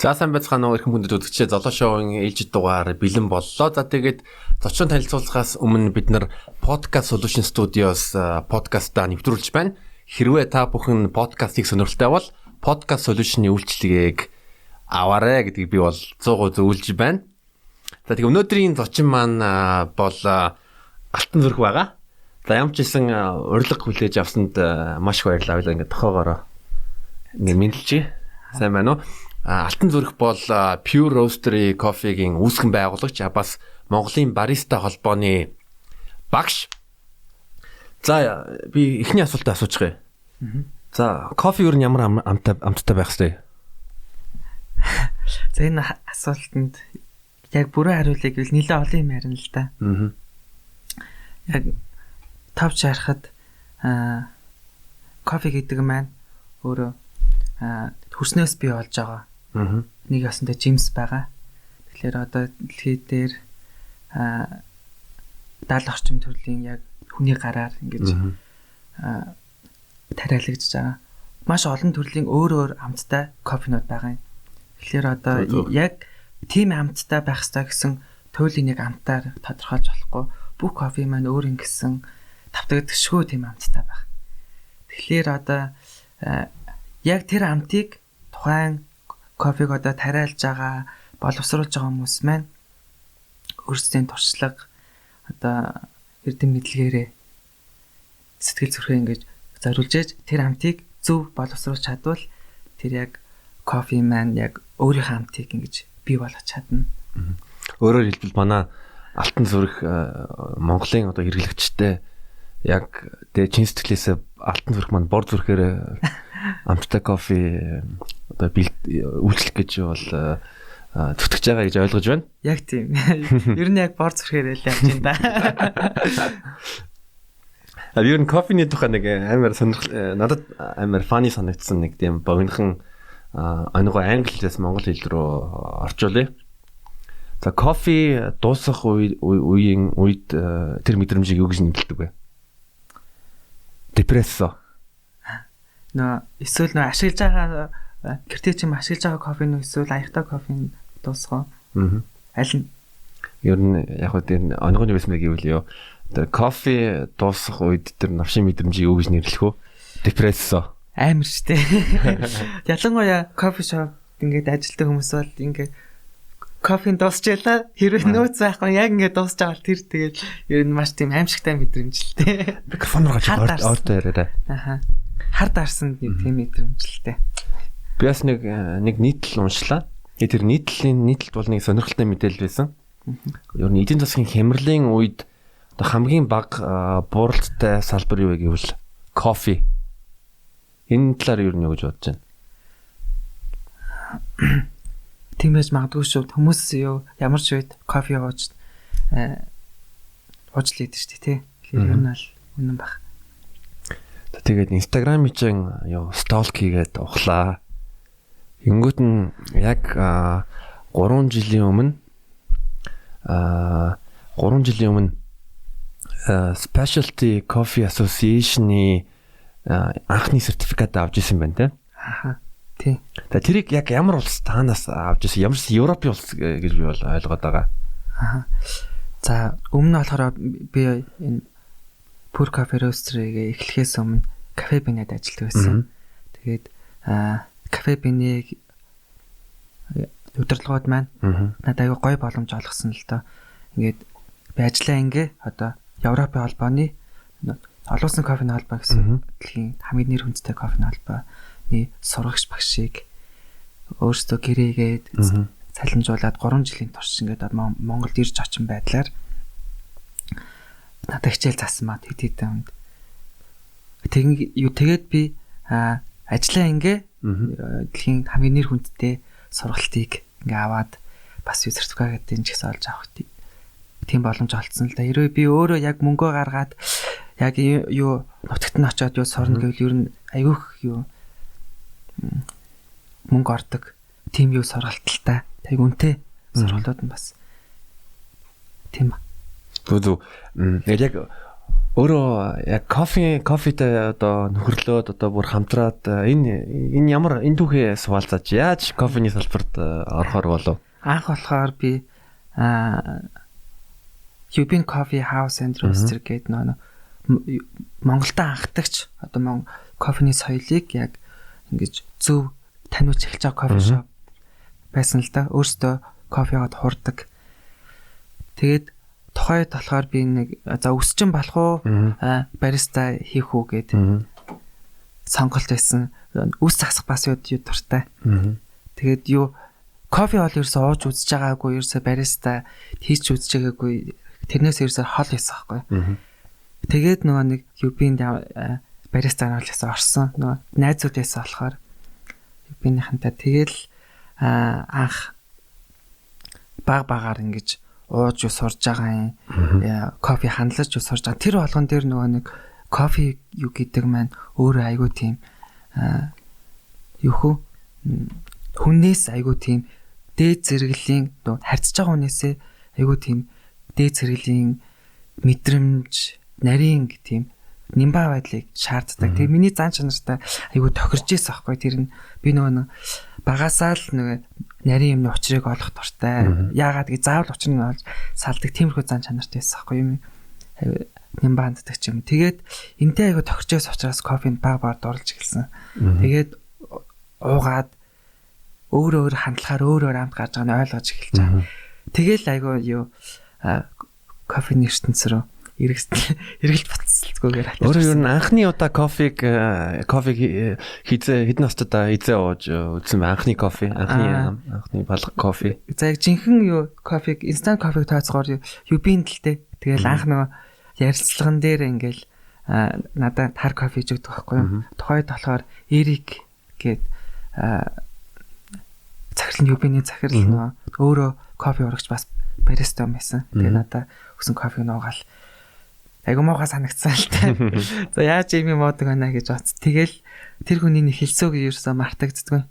За, сайн байцгаана уу, эрхэм хүндэт үзэгчдээ. Золоо шоуын ээлжид дугаар бэлэн боллоо. За, тэгээд зочин танилцуулахаас өмнө бид нар Podcast Solution Studios подкастаа нэвтрүүлж байна. Хэрвээ та бүхэн подкастыг сонирхолтой бол Podcast Solution-ы үйлчилгээг аваарай гэдгийг би бол 100% зөвлөж байна. За, тэгээд өнөөдрийн зочин маань бол Алтан Зүрх байгаа. За, ямар ч гэсэн урилга хүлээж авсанд маш их баярлалаа. Ингээд тохоогоороо ингээд мэндэлчихье. Сайн байна уу? Алтан Зүрх бол Pure Roastery Coffee-гийн үүсгэн байгуулагч, бас Монголын бариста холбооны багш. За, би эхний асуултаа асуучих юм. За, кофе юу нь ямар амттай амттай байх ёстой? За, энэ асуултанд яг бүрэн хариулъя гэвэл нэлээд олон юм ярина л да. Яг товч ярихад кофе гэдэг маань өөрөө хөрснөөс бий болж байгаа. Нэг ёсондоо жимс байгаа. Тэгэхээр одоо дэлхий дээр 70 орчим төрлийн яг хүний гараар ингэж тариалагдж байгаа. Маш олон төрлийн өөр өөр амттай кофенууд байгаа юм. Тэгэхээр одоо яг тийм амттай байх ёстой гэсэн туйлын нэг амтаар тодорхойлж болохгүй. Бүх кофе маань өөр ингэсэн тавтагдчихгүй тийм амттай байх. Тэгэхээр одоо яг тэр амтыг тухайн кофег одоо тариалж байгаа, боловсруулж байгаа хүмүүс маань өөрсдийн туршлага, одоо эрдэм мэдлэгээрээ, сэтгэл зүрхээ ингэж зориулж ээж тэр амтыг зөв боловсруулж чадвал тэр яг кофе маань яг өөрийнхөө амтыг ингэж бий болгож чадна. Өөрөөр хэлбэл, манай Алтан Зүрх Монголын одоо хэрэглэгчтэй яг тэгээ чин сэтгэлээсээ Алтан Зүрх маань бор зүрхээр амттай кофе одоо үйлчлэх гэж бол зүтгэж байгаа гэж ойлгож байна. Яг тийм. Ер нь яг бор зүрхээр л явж байна да. А ер нь кофений тухай нэг амар сонирхол, надад амар funny санагдсан нэг тийм богинохон онигоо англи хэлээс монгол хэл рүү орчуулъя. За, кофе дуусах үеийн үед тэр мэдрэмжийг юу гэж нэрлэдэг вэ? Depresso. Нөө эсвэл нөө ашиглаж байгаа гэртээ чим ашиглаж байгаа кофе нөө эсвэл аяхтай кофе дуусах уу? Аа. Аль нь? Ер нь яг хөө тэр онигооны байсан бэ гэвэл юу? Тэр кофе дуусах үед тэр навшин мэдрэмжийг юу гэж нэрлэх вэ? Depresso. Амар штэ. Ялангуяа coffee shop ингээд ажилтдаг хүмүүс бол ингээд кофе дуусчихлаа. Хэрвээ нөөц байхгүй, яг ингээд дуусч байгаа бол тэр тэгэл ер нь маш тийм аимшигтай мэдрэмж л дээ. Микрофон руу Хар гарч дарсан. ойртой яриарай. Аха. Хар дарсан нэг тийм мэдрэмжлээ. Би бас нэг нийтлэл уншлаа. Тэгээ тэр нийтлэлийн нийтлэлд бол нэг сонирхолтой мэдээлэл байсан. Ер нь эдийн засгийн хямралын үед одоо хамгийн бага бууралттай салбар юу вэ гэвэл кофе. Энэ талаар ер нь юу гэж бодож байна? Тийм байж магадгүй шүү. Хүмүүс юу ямар ч үед кофе ууж л идэв шүү дээ, тий. Тэгэхээр ер нь бол үнэн баг. За, тэгээд Instagram чинь юу stalk хийгээд ухлаа. Ингүүт нь яг 3 жилийн өмнө 3 жилийн өмнө Specialty Coffee Association-ы анхны сертификат авч ирсэн байна, те. Аха. Тий. За, тэрийг яг ямар улс таанаас авч ирсэн? Ямар ч Европын улс гэж би бол ойлгоод байгаа. Аха. За, өмнө нь болохоор би энэ Pure Coffee Roastery-г эхлэхээс өмнө Cafe Bene-д ажилладаг байсан. Тэгээд Cafe Bene-г удирдлагууд маань надад аюу гоё боломж олгосон л доо. Ингээд би ажиллаа ингээ одоо Европын холбооны олон улсын кофений холбоо гэсэн дэлхийн хамгийн нэр хүндтэй кофений холбооны сургагч багшийг өөрсдөө гэрээгээд цалинжуулаад 3 жилийн турш ингээд Монголд ирж очин байдлаар надад хичээл заасан маа хэд хэдэн хүнд. Тэг юу тэгээд би ажиллаа ингээ дэлхийн хамгийн нэр хүндтэй сургалтыг ингээ аваад бас юу сертификат энэ ч гэсэн олж авах тийм боломж олцсон л да. Хэрвээ би өөрөө яг мөнгөө гаргаад яг юу нутагт нь очиод юу сурна гэвэл ер нь айгүйх юу мөнгө ордог тийм юу сургалталтай. Тэг үнэтэй сургалтууд нь бас тийм. Зүг зүг. Яг Өөрөө яг кофетэй одоо нөхөрлөөд одоо бүр хамтраад энэ ямар энэ түүхээ суулцаач яаж кофений салбарт орохоор болов? Анх болохоор би Yubin Coffee House and Roaster гэдэг нөө Монголд анхдагч одоо кофений соёлыг яг ингэж зөв таниуч эхэлж байгаа кофе шоп байсан л да. Өөртөө кофегод хурдаг. Тэгээд тухайд болохоор би нэг за өсчин болох уу бариста хийх үү гэд сонголт байсан. Үс засах бас юу дуртай. Тэгээд юу кофе бол ерөөсөө ууж үзэж байгаагүй, ерөөсөө бариста хийж үзэж байгаагүй. Тэрнээс ерөөсөө хол байсан байхгүй. Тэгээд нөгөө нэг Юбинд бариста оруулахсан орсон. Нөгөө найзууд байсан болохоор Юбинийхэнтэй тэгэл анх баг багаар ингэж ууж сурж байгаа юм. Кофе хандлаж сурж байгаа. Тэр болгон дээр нөгөө нэг кофе юу гэдэг маань өөрөө айгүй тийм юу хөө хүнээс айгүй тийм дээд зэрэглэлийн харьцаж байгаа хүнээсээ айгүй тийм дээд зэрэглэлийн мэдрэмж, нарийн тийм нямбай байдлыг шаарддаг. Тэгээ миний зан чанартай айгүй тохирж ийсэн аахгүй. Тэр нь би нөгөө багасаа л нөгөө нарийн юмны учрыг олох дуртай. Яагаад гэж заавал учрыг олж салдаг тиймэрхүү зан чанартай байсан аахгүй юм. Нямбай ханддаг ч юм. Тэгээд энтэй айгүй тохирж ийсэн учраас кофенд баг баг дурлж эхэлсэн. Тэгээд уугаад өөр өөр хандлагаар өөр өөр амт гарч байгааг нь ойлгож эхэлж байгаа. Тэгэл айгүй юу кофений ертөнц рүү эргэлт буцалцгүйгээр хатаж. Өөрөө ер нь анхны удаа кофег хизээ хэдэн настайдаа хизээ ууж үзсэн бэ? Анхны кофе, анхны балга кофе. За яг жинхэнэ юу кофег, инстант кофег тооцоогоор юбийн дэлтэй. Тэгэл анх нөгөө ярилцлаган дээр ингээл надад тар кофе хийж өгдөг байхгүй юу? Тухайд болохоор Эрик гээд захирал нь юбиний захирал нөгөө өөрөө кофе урагч бас бариста юм байсан. Тэгээ надад өгсөн кофег нуугаал айгу муухай санагдсан л та. За яаж юм муудаг байна гэж бодс. Тэгэл тэр хүний нэг хэлсөөг ерөөсөө мартагддаггүй.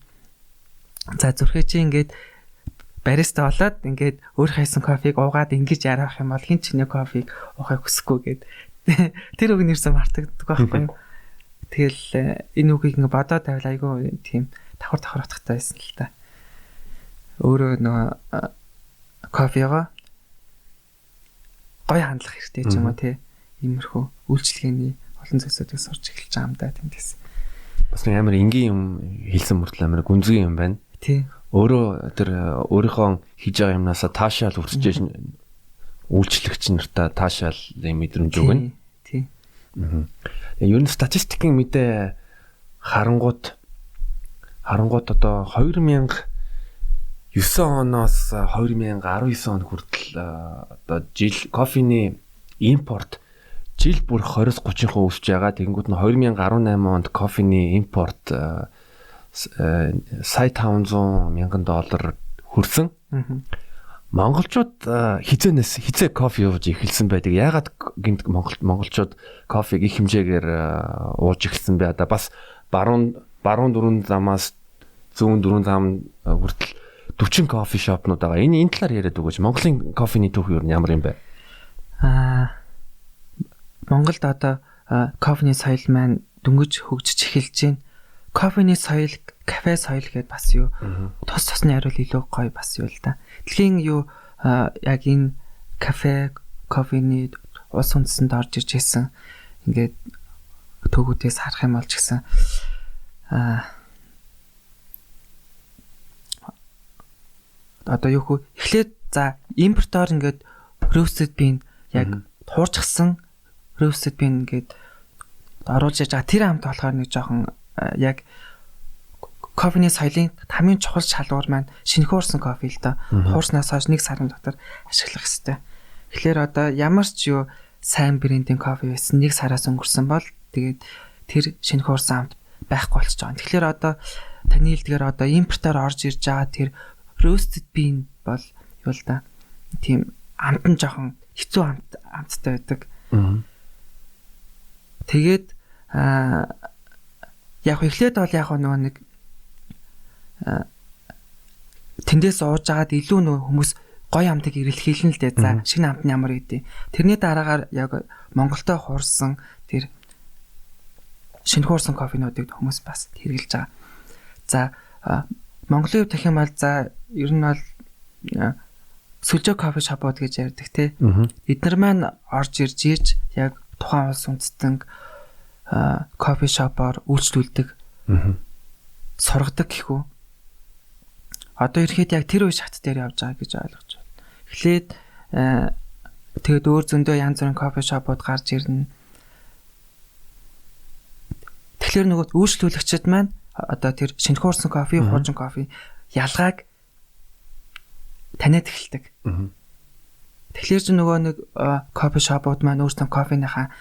За зүрхээ чи ингээд бариста болоод ингээд өөр хайсан кофег уугаад ингэж яриах юм бол хин ч нэг кофег уухыг хүсэхгүй гэд. Тэр үг нь ерөөсөө мартагддаг байхгүй юу? Тэгэл энэ үгийг ингээд бодоод тавил айгу тийм давхар давхар утгатай байсан л та. Өөрөө нөгөө кофегаа гоё хандлах хэрэгтэй ч юм уу те. Иймэрхүү үйлчлэгээний олон зүйлсүүдийг сурч эхэлж байгаа юм да тэндээс. Бас нэг амар энгийн юм хэлсэн мөртлөө амар гүнзгий юм байна. Тий. Өөрөө тэр өөрийнхөө хийж байгаа юмнасаа таашаал үрчиж үйлчлэгч нартаа таашаал юм мэдрэмж өгнө. Тий. Ер нь статистикийн мэдээ харангуут одоо 2009 оноос 2019 он хүртэл одоо жил кофений импорт жил бүр 20-30% өсөж байгаа. Тэгэнгүүт нь 2018 онд кофений импорт сая 500 мянган доллар хүрсэн. Монголчууд хизээ кофе ууж эхэлсэн байдаг. Яагаад гинт монголчууд кофег их хэмжээгээр ууж эхэлсэн бэ? Одоо бас баруун дөрвөн замаас зүүн дөрвөн зам хүртэл 40 кофе шопнууд байгаа. Энэ талаар яриад өгөөч. Монголын кофений түүх юу ямар юм бэ? Монголд одоо кофений соёл маань дөнгөж хөгжиж эхэлж байна. Кофений соёл, кафе соёл гэдээ бас юу тус тусны хариул илүү гоё бас юу л да. Дэлхийн юу яг энэ кафе, кофений улс үндэстэнд орж ирж ирсэн ингээд төгүүдээс харах юм бол ч гэсэн одоо юу хөө эхлээд за импортоор ингээд roasted bean яг хуурчсан roasted bean ингээд оруулж яж байгаа. Тэр амт болохоор нэг жоохон яг кофений соёлын хамгийн чухал шалгуур маань шинэхэн уурсан кофе л доо. Хуурснаас хойш 1 сарын дотор ашиглах ёстой. Тэгэхээр одоо ямар ч юу сайн брендийн кофе байсан 1 сараас өнгөрсөн бол тэгээд тэр шинэхэн уурсан амт байхгүй болчихж байгаа. Тэгэхээр одоо таны хэлдгээр одоо импортоор орж ирж байгаа тэр roasted bean бол юу л да. Тийм амт нь жоохон хэцүү амттай байдаг. Тэгээд яг эхлээд бол яг нөгөө нэг тэндээс ууж агаад илүү нөгөө хүмүүс гоё амтыг эрэлхийлнэ л дээ. За шинэ амт нь ямар гэдэг. Тэрний дараагаар яг Монголдо хуурсан тэр шинэ хуурсан кофенуудыг хүмүүс бас хэрэглэж байгаа. За Монголын хувьд гэх юм бол за ер нь бол сүлжээ кофе шопууд гэж ярьдаг тий. Эднэр маань орж ирж иж яг тухайн улс үндэстэн кофе шопоор үйлчлүүлдэг. Сургадаг гэх үү. Одоо ирэхэд яг тэр үе шат дээр явж байгаа гэж ойлгож байна. Эхлээд тэгээд өөр зөндөө янз бүрийн кофе шопууд гарч ирнэ. Тэгэхээр нөгөө үйлчлүүлэгчид маань одоо тэр шинэ хуурсан кофе, хуучин кофе ялгааг таниад эхэлдэг. Тэгэхээр чи нөгөө нэг кофе шопууд маань өөрсдөө кофеныхаа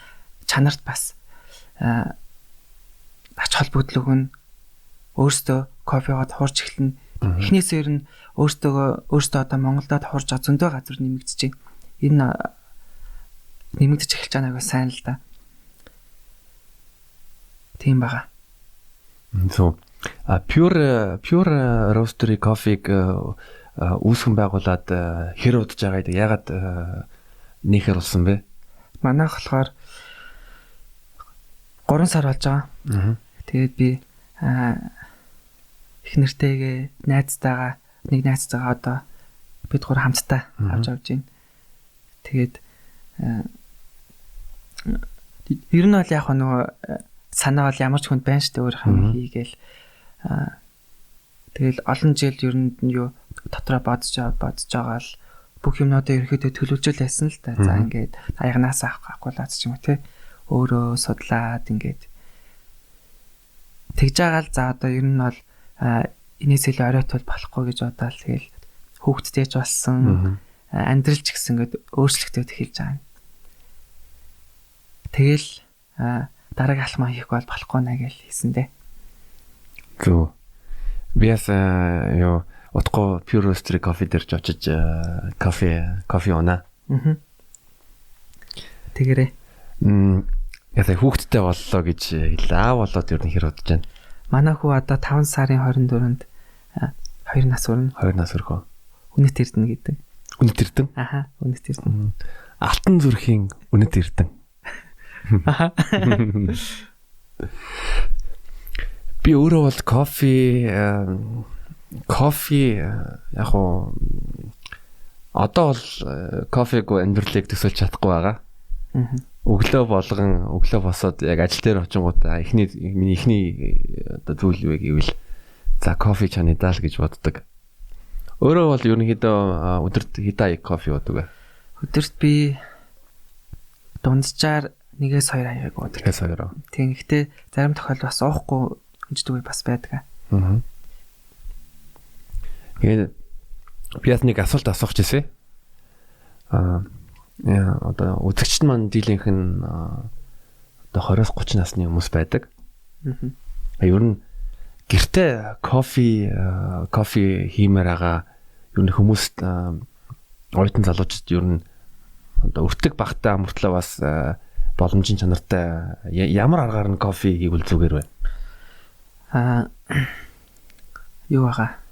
чанарт бас ач холбогдол өгнө. Өөрсдөө кофегоо хуурч эхэлнэ. Эхнээсээ ер нь өөрсдөө одоо Монголдо хуурж байгаа зөндөө газар нэмэгдэж байна. Энэ нэмэгдэж эхэлж байгаа нэг сайн л да. Тийм байгаа. So Pure Roastery Coffee-г үүсгэн байгуулад хэр удаж байгаа гэдэг ягаад нээхэр болсон бэ? Манайх болохоор 3 сар болж байгаа. Тэгээд би их нэртэйгээ найзтайгаа нэг найзтайгаа одоо бид гур хамтдаа авч явж байна. Тэгээд ер нь бол яг нөгөө санаа бол ямар ч хүнд байна шүү дээ өөрийнхөө хийгээл. Тэгэл олон жил ер нь юу дотроо бодож байгаа л бүх юмнуудаа ерөнхийдөө төлөвлөж байсан л та. За ингээд аягнаас авахгүйлаац ч юм уу те. Өөрөө судлаад ингээд тэгж байгаа л за одоо ер нь бол энэс илүү оройтвол болохгүй гэж бодоол тэгэл хүүхдтэй ч болсон амьдрал ч гэсэн ингээд өөрчлөгдөд эхэлж байгаа юм. Тэгэл дараагийн алхмаа хийх бол болохгүй нэ гэж хэлсэн дээ. Зөв. Би бас юу утгагүй Pure Roastery Coffee дээр ч очиж кофе унаа. Тэгэрээ. Ясаа хүүхдтэй боллоо гэж хэлээ. Аа болоод ер нь хэр удаж байна? Манай хүү одоо 5 сарын 24-нд 2 нас хүрнэ. 2 нас хүрэх үү? Үнэт эрдэнэ гэдэг. Үнэт эрдэнэ? Аха, үнэт эрдэнэ. Алтан зүрхийн үнэт эрдэнэ. Аха. Би өөрөө бол кофе яг уу одоо бол кофегүй амьдралыг төсөөлж чадахгүй байгаа. Өглөө болгон өглөө босоод яг ажил дээр очингуудаа эхний миний эхний одоо зүйл юу вэ гэвэл за кофе чаны даал гэж боддог. Өөрөө бол ерөнхийдөө өдөрт хэдэн аяг кофе уудаг вэ? Өдөрт би дунджаар 1-2 аяг уудаг. 1-2. Тийм. Гэхдээ зарим тохиолдолд бас уухгүй өнждөг үе бас байдаг. Тэгээд би бас нэг асуулт асуух гэсэн. Одоо үзэгчд маань дийлэнх нь одоо 20-30 насны хүмүүс байдаг. Ер нь гэртээ кофе хиймээр байгаа ер нь хүмүүст оюутан залуучууд ер нь одоо өртөг багтаа мөртлөө бас боломжийн чанартай ямар аргаар нь кофе хийвэл зүгээр вэ? Юу байгаа?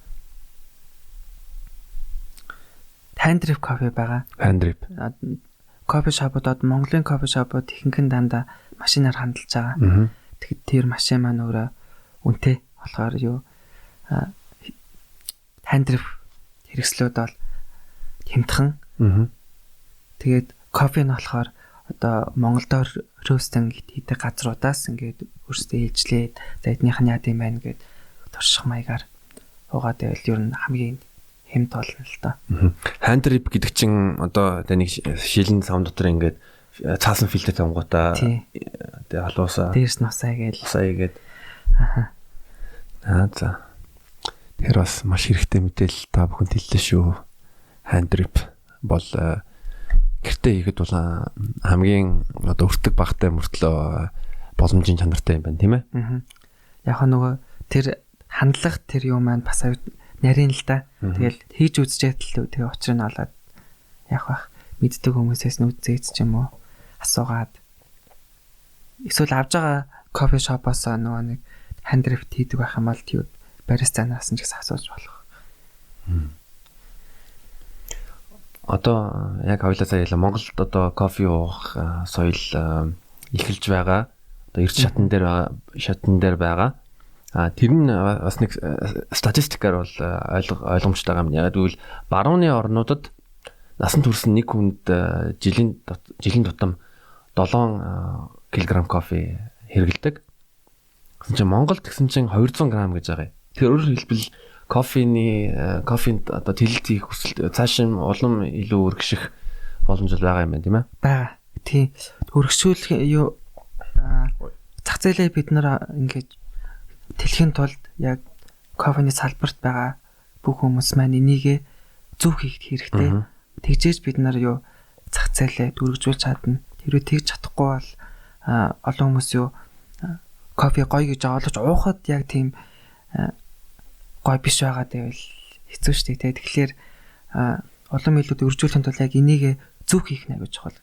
Hand drip кофе байгаа. Hand drip. Кофе шопууд Монголын кофе шопууд ихэнх нь дандаа машинаар хандалж байгаа. Тэгэхэд тэр машин маань өөрөө үнэтэй болохоор юу hand drip хэрэгслүүд бол хямдхан. Тэгээд кофе нь болохоор одоо Монголдоор рөөстэн хийдэг газруудаас ингээд өөрсдөө ээлжлээд за эднийх нь яад юм байна гэд турших маягаар угаад байвал ер нь хамгийн хэмт болно л доо. Hand drip гэдэг чинь одоо нэг шилэн сам дотор ингээд цаасан фильтр тавингуудаа тэгээ халуусаа дээрс нь усаа гээл. Усаа игээд. Аха. Аа за. Тэр бас маш хэрэгтэй мэдээлэл та бүхэнд хэллээ шүү. Hand drip бол гэртээ хийхэд бол хамгийн одоо өртөг багтай мөртлөө боломжийн чанартай юм байна, тийм ээ? Аа. Яг нөгөө тэр хандлага тэр юм маань бас нарийн л да. Тэгэл хийж үзчихэд л тэгээ учрыг нь олоод яг бах мэддэг хүмүүсээс нь үзээч ч юм уу асуугаад эсвэл авж байгаа кофе шопоос нөгөө нэг hand drip хийдэг байх юм бол тийм баристанаас нь ч гэсэн асууж болох. Одоо яг хоёлаа сая хэлээ, Монголд одоо кофе уух соёл эхэлж байгаа. Одоо эрт шатан дээр байгаа, шатан дээр байгаа. А тэр нь бас нэг статистикаар бол ойлгомжтой байгаа юм. Яг гэвэл барууны орнуудад насан турш нэг хүнд жилийн тутам 7 кг кофе хэрэглэдэг. Гэсэн чинь Монголд гэсэн чинь 200 г гэж байгаа юм. Тэгэхээр өөрөөр хэлбэл кофенд одоо тэлэлт хийх хүсэл цааш нь улам илүү өргөших боломж байгаа юм байна, тийм ээ? Байгаа. Тийм. Өргөшүүлэх юу зах зээлээ бид нар ингээд тэлхийн тулд яг кофений салбарт байгаа бүх хүмүүс маань энийгээ зөв хийх хэрэгтэй. Тэгжээж бид нар юу зах зээлээ дөрвөжүүлж чадна. Тэрвээ тэгж чадахгүй бол олон хүмүүс юу кофе гоё гэж олож уухад яг тийм гоё биш байгаа гэвэл хэцүү шүү дээ. Тэгэхээр улам илүү дөрвөжүүлэхийн тулд яг энийгээ зөв хийх нь аягүй чухал.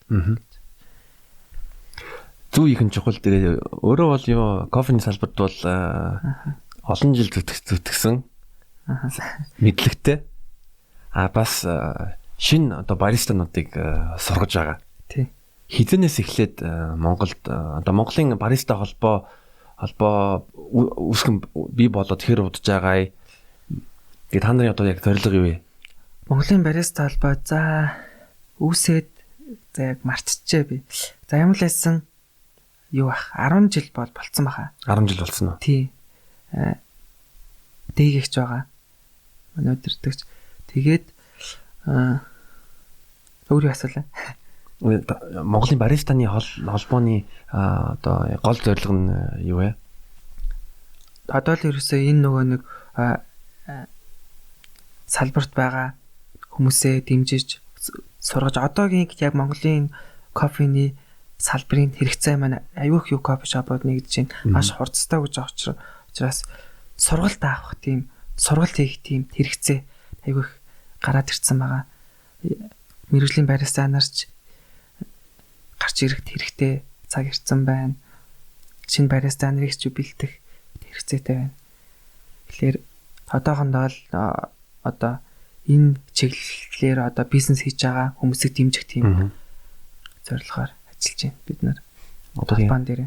Зөв хийх нь чухал. Тэгээ өөрөө бол юу кофений салбарт бол олон жил зүтгэсэн мэдлэгтэй. А бас шинэ одоо баристануудыг сургаж байгаа. Тий. Хизэнээс эхлээд Монголд одоо Монголын бариста холбоо үүсгэн бий болоод хэр удаж байгаа. Тэгээ та нарын одоо яг зорилго юу вэ? Монголын бариста холбоо за үүсээд за яг мартчихжээ би. За ямар л байсан юу ах 10 жил бол болцсон баха. 10 жил болсон уу? Тий. Дээгч байгаа. Манай өдөртөгч. Тэгээд өөр юу асуулаа? Монголын баристаны холбооны одоо гол зорилго нь юу вэ? Одоо л ерөөсөө энэ нөгөө нэг салбарт байгаа хүмүүсээ дэмжиж сургаж одоогийн яг Монголын кофений салбарын хэрэгцээ маань аюух юу кофе шопууд нэгдэж байна. Маш хурцтай гэж байгаа учраас сургалт авах тийм сургалт хийх тийм хэрэгцээ аюух гараад ирсэн байгаа. Мэргэжлийн бариста нарч гарч ирэх хэрэгтэй цаг ирсэн байна. Шинэ бариста нарыг ч бэлтгэх хэрэгцээтэй байна. Тэгэхээр одоохондоо л одоо энэ чиглэлээр одоо бизнес хийж байгаа хүмүүсийг дэмжих тийм зорилгоор ажиллаж байна бид нар. Одоо холбоон дээр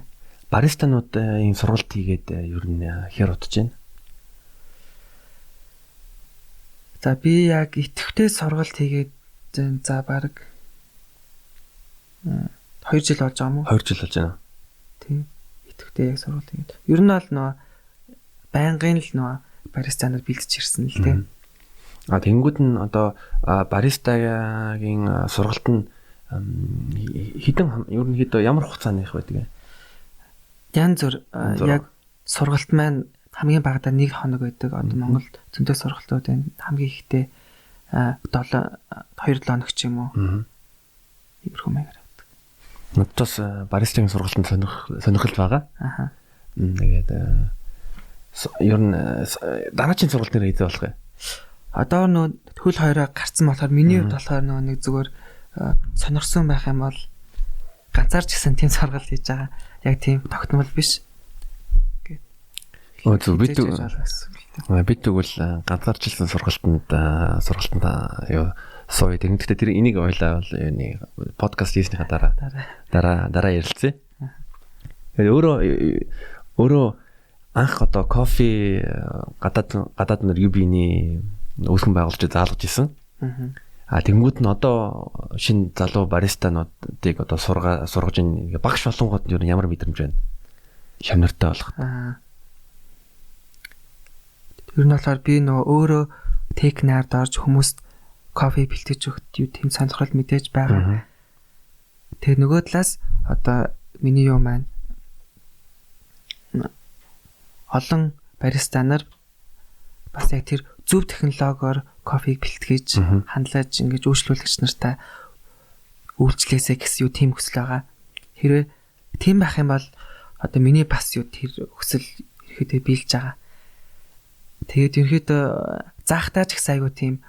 баристанууд ийм сургалт хийгээд ер нь хэр удаж байна? За би яг идэвхтэй сургалт хийгээд за бараг 2 жил болж байгаа юм уу? 2 жил болж байна. Тийм. Идэвхтэй яг сургалт хийгээд. Ер нь бол нөгөө байнгын л нөгөө баристанууд бэлдэж ирсэн л тийм. А тэнгүүд нь одоо баристагийн сургалт нь хідэн ер нь хэд ямар хугацааных байдаг вэ? Янз бүр яг сургалт маань хамгийн багадаа 1 хоног байдаг. Одоо Монголд зөндөө сургалтууд байна. Хамгийн ихтэй 7 2-7 хоног ч юм уу. Иймэрхүү маягаар авдаг. Надад бас баристагийн сургалтанд сонирхол байгаа. Аха. Тэгээд ер нь дараагийн сургалт нэр хэзээ болох вэ? Одоо нөө хөл хоёроо гарцсан болохоор миний хувьд болохоор нөө нэг зүгээр сонирхсан байх юм бол ганцаарч гэсэн тийм сургалт хийж байгаа. Яг тийм тогтмол биш. Өө зөв бид тэгвэл ганцаарчилсан сургалтанд юу сууя. Тэгэхдээ тэр энийг ойлаа бол юуны подкаст хийснийхаа дараа дараа ярилцъя. Тэгээд өөрөө анх одоо кофе гадаад нар UB-ний үүсгэн байгуулж заалгаж исэн. А тэнгууд нь одоо шинэ залуу баристануудыг одоо сургаж ин багш болонгууд нь ямар мэдрэмж байна? Шамнартай болох. Ер нь болохоор би нөгөө өөрөө технард орж хүмүүст кофе бэлтгэж өгөх юу тийм сонирхол мэдээж байгаа. Тэгээ нөгөө талаас одоо миний юу маань олон бариста нар бас яг тэр зөв технологиор кофег бэлтгэж хандлаж ингэж үйлчлүүлэгч нартай үйлчлээсэй гэсэн юу тийм хүсэл байгаа. Хэрвээ тийм байх юм бол одоо миний бас юу тэр хүсэл ерөөдөө биелж байгаа. Тэгээд ерөөдөө заахтаа ч гэсэн айгу тийм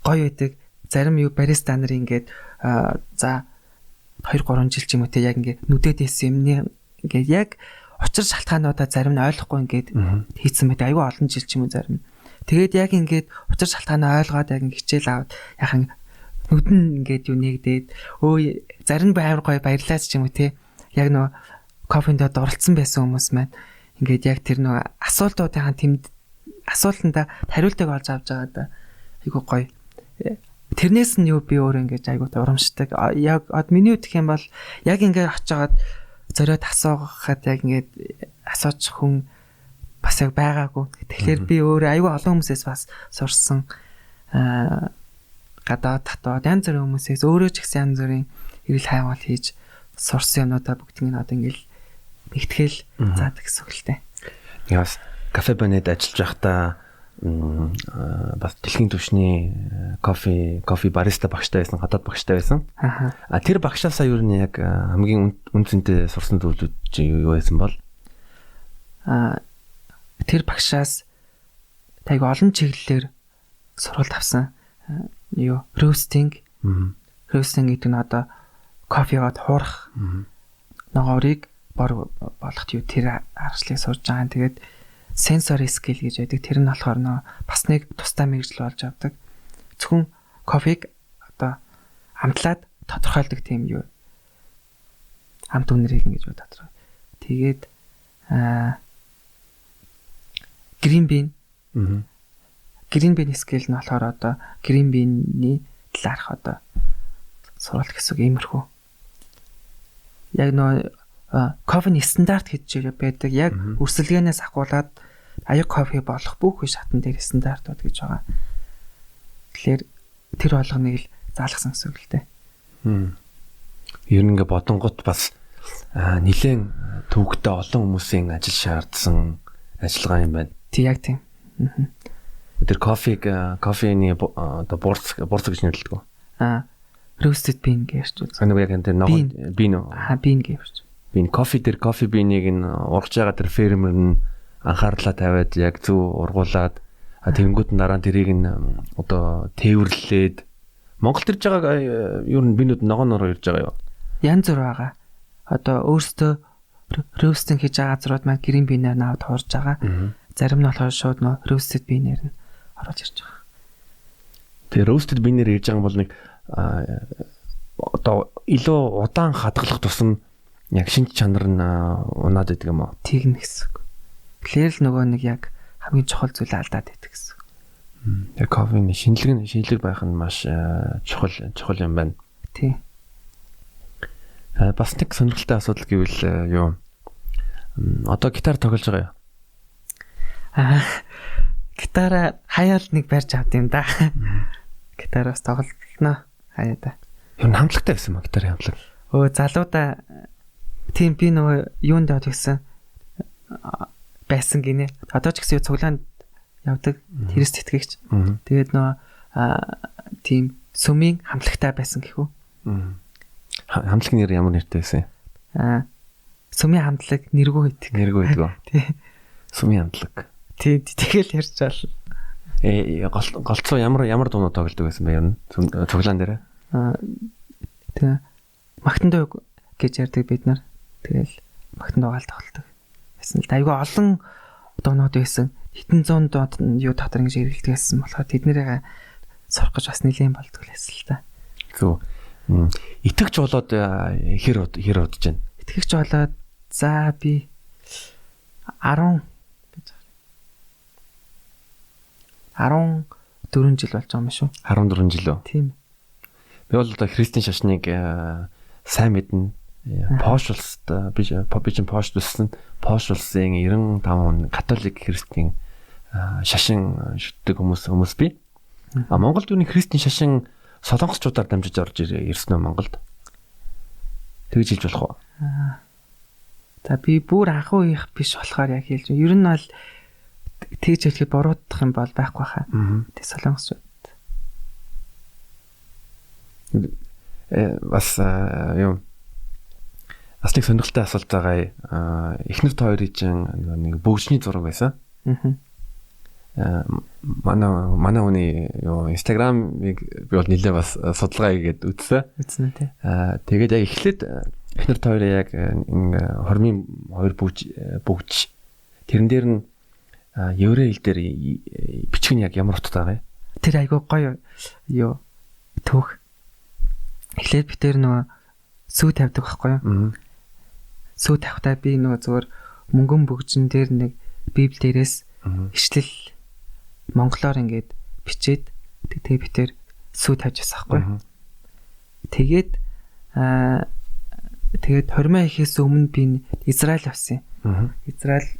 гоё байдаг. Зарим юу бариста нар ингээд за 2 3 жил ч юм уу те яг ингээд нүдэд хийсэн юмны ингээд яг учир шалтгаануудаа зарим нь ойлгохгүй ингээд хийцэн байдаг. Айгүй олон жил ч юм уу зарим. Тэгээд яг ингээд учир шалтгаанаа ойлгоод яг ингээд хичээл аваад яг Нүдэн ингээд юу нэгдээд өө зарим амар гоё баярлаач ч юм уу те. Яг нөгөө кофенд дурлцсан байсан хүмүүс маань ингээд яг тэр нөгөө асуултуудын тэмд асуултанда хариултыг олж авч байгаа да. Айгуу гоё. Тэрнээс нь юу би өөр ингэж айгуу урамшдаг. Яг од миний үдх юм бол яг ингээд очиод зориод асуухад яг ингээд асууч хүн бас яг байгаагүй. Тэгэхээр би өөр айгуу олон хүмүүсээс бас сурсан. Гадаад татаад янз бүрийн хүмүүсээс өөрөө ч гэсэн янз бүрийн эрэл хайвал хийж сурсан юмнуудаа бүгднийг одоо ингээл нэгтгэл заадаг гэсэн үг л дээ. Яас кафе банед ажиллаж байхдаа бас дэлхийн түвшний кофе бариста багштай байсан, гадаад багштай байсан. А тэр багшаасаа юу нь яг хамгийн үн цэнтэй сурсан зүйлүүд чи юу байсан бол? Тэр багшаас айгүй олон чиглэлээр сургалт авсан. Юу roasting. Roasting гэдэг нь одоо кофегод хуурах ногоорыг бор болгох юу тэр аргачлалыг сурж байгаа. Тэгээд sensory skill гэж байдаг. Тэр нь болохоор нөө бас нэг тусдай мэргэжил болж авдаг. Зөвхөн кофег одоо амтлаад тодорхойлдог тийм юу амт үнэрийг ингэж юу тодорхой. Тэгээд green bean. Green bean skill нь болохоор одоо green bean-ний талаарх одоо сургалт гэсэн үг иймэрхүү. Яг нөө кофений стандарт гэж байдаг. Яг өрсөлдөөнөөс ахуулаад аяг кофе болох бүх шатан дээр стандартууд гэж байгаа. Тэгэхээр тэр болгоныг л заалгасан гэсэн үг л дээ. Ер нь ингээ бодонгот бас нэлээд төвөгтэй олон хүмүүсийн ажил шаардсан ажиллагаа юм байна. Тий, яг тийм. Тэр кофений одоо бурц гэж нэрлэдэг үү? Roasted bean гэж ярьж байна. Нэг яг тэр ногоон bean үү? Bean гэж ярьж. Bean кофе дээр кофе bean-ийг нь ургаж байгаа тэр фермер нь анхаарлаа тавиад яг зөв ургуулад тэгэнгүүт нь дараа нь тэрийг нь одоо тээвэрлээд Монголд ирж байгаа юу н bean-үүд ногооноор ирж байгаа юу? Янз бүр байгаа. Одоо өөрсдөө roasting хийж байгаа газрууд маань green bean-ээр навд хуурж байгаа. Зарим нь болохоор шууд нөө roasted bean-ээр нь оруулж ирж байгаа. Тэгээ roasted bean-ээр ирж байгаа бол нэг одоо илүү удаан хадгалах тусам яг шинж чанар нь унаад идэг юм уу? Тэгнэ гэсэн үг. Тэгэхээр л нөгөө нэг яг хамгийн чухал зүйл алдаад идэг гэсэн. Тэр кофений шинэлэг байх нь маш чухал юм байна. Тий. Бас нэг сонирхолтой асуудал гэвэл юу? Одоо гитар тоглож байгаа юу? Гитараа хаяал нэг барьж авд юм да. Гитараас тоглоно хаяа да. Юу хамтлагтай байсан маа гитарын хамтлаг? Өө залуудаа тийм би нөгөө юунд явж гисэн байсан гинэ. Одоо ч гэсэн цуглаанд явдаг тэрс тэтгэгч. Тэгээд нөгөө тийм сүмийн хамтлагтай байсан гэхүү. Хамтлаг нэр ямар нэртэй байсан? Сүмийн хамтлаг нэргүй байдаг. Нэргүй байдаг. Тий. Сүмийн хамтлаг. Тий, тэгэл ярьж байгаа. Голцоо ямар дуунууд тоглодог байсан бэ ер нь? Цуглаан дээр? Тий. Магтан дуу гэж ярьдаг бид нар. Тэгэл магтан дуугаал тоглодог. Байсан л да. Айгүй олон дуунууд байсан. Хэдэн зуун дууд юу дотор ингэж эргэлдэг байсан болохоор тэднэрийг сурах гэж бас нэлээд болдог л байсан л да. Зөв. Итгэгч болоод хэр удаж байна? Итгэгч болоод за би 14 жил болж байгаа юм шүү. 14 жил үү? Тийм. Би бол одоо христийн шашныг сайн мэднэ. Пош улсад би чинь Пош төссөн. Пош улсын 95% католик христийн шашин шүтдэг хүмүүс би. А Монголд юуны христийн шашин солонгосчуудаар дамжиж орж ирсэн үү Монголд? Тэгж хэлж болох уу? За би бүр анх үеих биш болохоор яг хэлж. Ер нь бол тэгж хэлэхэд буруутдах юм бол байхгүй хаа. Тэг солонгосчууд. Бас юу бас нэг сонирхолтой асуулт байгаа. Эхнэр та хоёрын чинь нэг бөгжний зураг байсан. Манай хүний юу Instagram-ыг би бол нэлээ бас судалгаа хийгээд үзсэн. Үзсэн тий. Тэгээд яг эхлээд эхнэр та хоёрын яг хормын хоёр бөгж тэрэн дээр нь еврей хэл дээр бичиг нь яг ямар утгатай байгаа юм? Тэр айгүй гоё юу түүх. Эхлээд би тэр нөгөө сүү тавьдаг байхгүй юу? Сүү тавихтаа би нөгөө зүгээр мөнгөн бөгжин дээр нэг библи дээрээс ишлэл монголоор ингээд бичээд тэгээ би тэр сүү тавьж байсан байхгүй юу? Тэгээд тэгээд хормоо ихээс өмнө би Израиль явсан юм. Израиль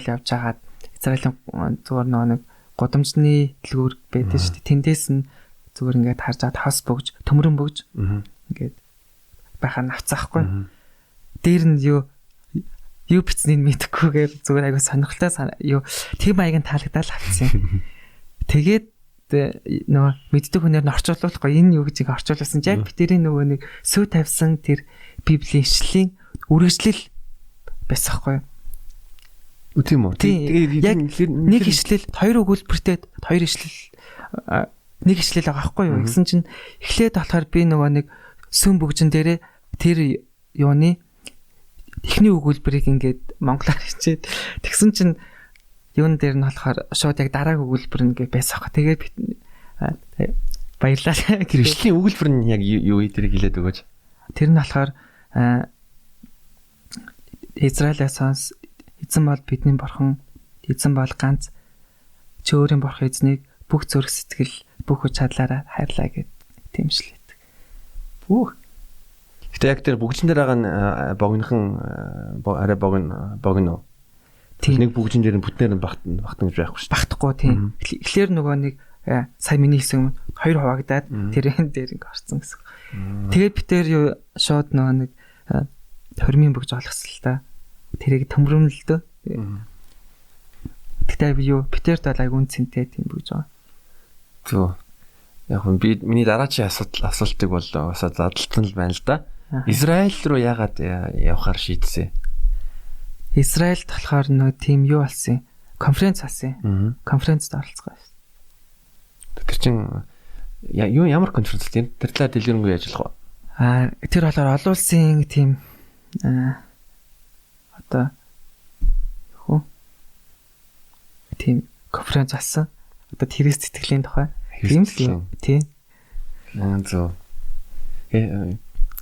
явж хагаад Израилийн зүгээр нөгөө нэг гудамжны дэлгүүр байдаг шүү дээ. Тэндээс нь зүгээр ингээд харж аваад хос бөгж, төмөрөн бөгж ингээд байхаа навцаахгүй. Дээр нь юу бичснийг мэдэхгүйгээр зүгээр айгу сонирхолтой юу тийм маяг нь таалагдаад авсан юм. Тэгээд нөгөө мэддэг хүнээр нь орчуулахгүй энэ юу гэж ингэ орчуулсан. Яг битэрийн нөгөө нэг сүү тавьсан тэр библийн ишлэлийн үргэлжлэл байсан хгүй юу? Тийм үү? Тэгээд яг нэг ишлэл хоёр өгүүлбэртэй хоёр ишлэл нэг ишлэл байгаа хгүй юу? Гэсэн чинь эхлээд болохоор би нөгөө нэг сүм бөгжин дээрээ тэр юуны эхний өгүүлбэрийг ингээд монголоор хичээд тэгсэн чинь юун дээр нь болохоор шууд яг дараагийн өгүүлбэр нь ингээд байсан аах. Тэгээд баярлалаа. Тэр ишлэлийн өгүүлбэр нь яг юу тэрийг хэлээд өгөөч. Тэр нь болохоор Израилаас сонс эзэн бол бидний бурхан, эзэн бол ганц, чи өөрийн бурхан эзнийг бүх зүрх сэтгэл, бүх хүч чадлаараа хайрлаа гэд тэмшлээд. Бүх. Гэтэ яг тэр бүгжин дээр байгаа нь богинохон арай богино. Нэг бүгжин дээр нь бүтнээр нь багтна гэж байхгүй шүү. Багтахгүй тийм. Тэгэхээр нөгөө нэг сая миний хэлсэн юм хоёр хуваагдаад тэрэн дээр ингээ орсон гэсэн. Тэгээд би тэр юу шууд нөгөө нэг хормын бөгж олгосон л та. Тэрийг төмрөмлөлдөө. Гэтэ би юу Питерт бол айгу үнцэнтэй тийм бөгж байгаа. Зөв. Яг нь би миний дараачийн асуултыг бол бас задлалцсан л байна л да. Израиль руу яагаад явахар шийдсэн? Израильд болохоор нөө тийм юу болсон юм? Конференц болсон юм. Конференцд оролцгоо байсан. Тэр чин юу ямар конференц вэ? Тэр талаар дэлгэрэнгүй яаж болох вэ? Тэр болохоор олон улсын тийм одоо юу тийм конференц болсон. Одоо тэрээс сэтгэлийн тухай. Тийм л юм. Тийм. Зөв.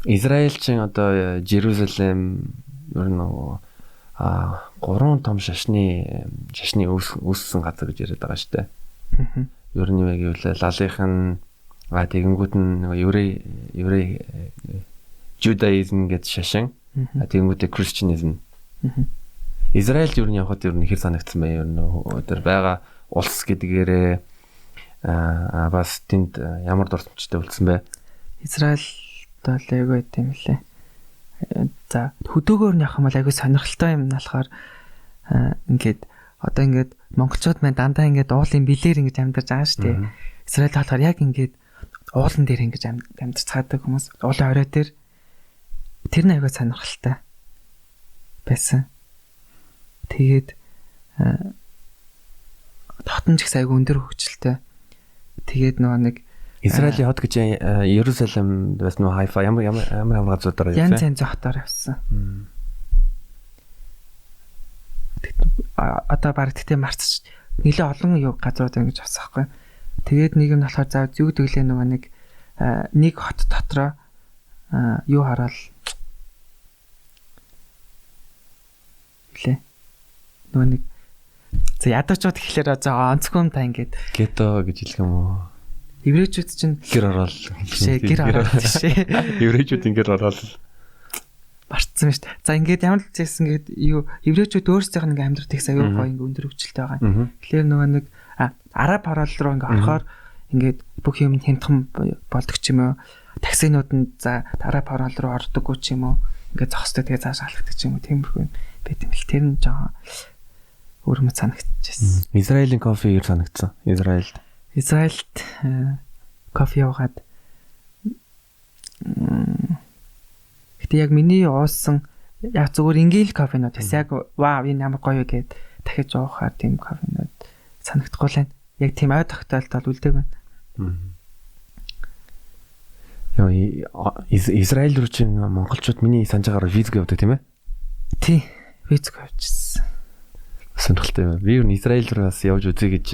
Израиль чин одоо Иерусалим ер нь гурван том шашны үүссэн газар гэж яриад байгаа шүү дээ. Ер нь юу гэвэл лалынх нь тэгэнгүүт нь нөгөө еврей Judaism гэдэг шашин, тэгэнгүүтээ Christianism. Израильд ер нь явхад ер нь хэр санагдсан бэ? Ер нь тэр байгаа улс гэдгээрээ бас тэнд ямар дурсамжтай үлдсэн бэ? Израильд бол айгүй тийм лээ. За хөдөөгөөр нь явах юм бол айгүй сонирхолтой юм болохоор ингээд одоо ингээд монголчууд маань дандаа ингээд уулын билээр ингэж амьдарч байгаа шүү дээ. Израильд болохоор яг ингээд уулан дээр ингэж амьдарч цаадаг хүмүүс уулын орой дээр тэр нь айгүй сонирхолтой байсан. Тэгээд хотон ч их айгүй өндөр хөгжилтэй. Тэгээд нөгөө нэг Израилийн хот гэж Иерусалим байсан уу Хайфа ямар ямар газруудаар явсан? Янз янзын хотоор явсан. Одоо баг тэгтээ марцч нэлээ олон юу газрууд ингэж авсан байхгүй. Тэгээд нэг юм болохоор за зүг дэглээ нөгөө нэг нэг хот дотроо юу хараад лээ. Нөгөө нэг за ядуучууд гэхлээр за онцгой юм та ингээд гетто гэж хэлэх юм уу? Еврейчүүд чинь гэр орол бишээ, гэр орол бишээ. Еврейчүүд гэр орол марцсан шүү дээ. За ингээд ямар л зэсэн ингээд юу еврейчүүд өөрсдийнх нь ингээд амьдрах их аюу гоё ингээд өндөр хөгжилтэй байгаа. Тэгэхээр нөгөө нэг араб хороол руу ингээд орохоор ингээд бүх юм хямдхан болдог ч юм уу. Таксинууд нь за араб хороол руу ордоггүй ч юм уу. Ингээд зогсдог тэгээ цааш алхдаг ч юм уу. Тиймэрхүү юм байт юм л. Тэр нь жоохон өөрмөц санагдчихсэн. Израилийн кофе юу санагдсан? Израильд. Израильд кофе уугаад гэтээ яг миний уусан яг зүгээр ингээл кофенууд бас яг вау энэ ямар гоё гэд дахиж уухаар тийм кофенууд санагдахгүй л байна. Яг тийм ой тогтоолт бол үлдээг байна. Яа Израиль руу чинь монголчууд миний санаж байгаагаар визгүй явдаг тийм ээ? Тий, визгүй явчихсан. Сонирхолтой юм. Би юу н Израиль руу бас явж үзье гэж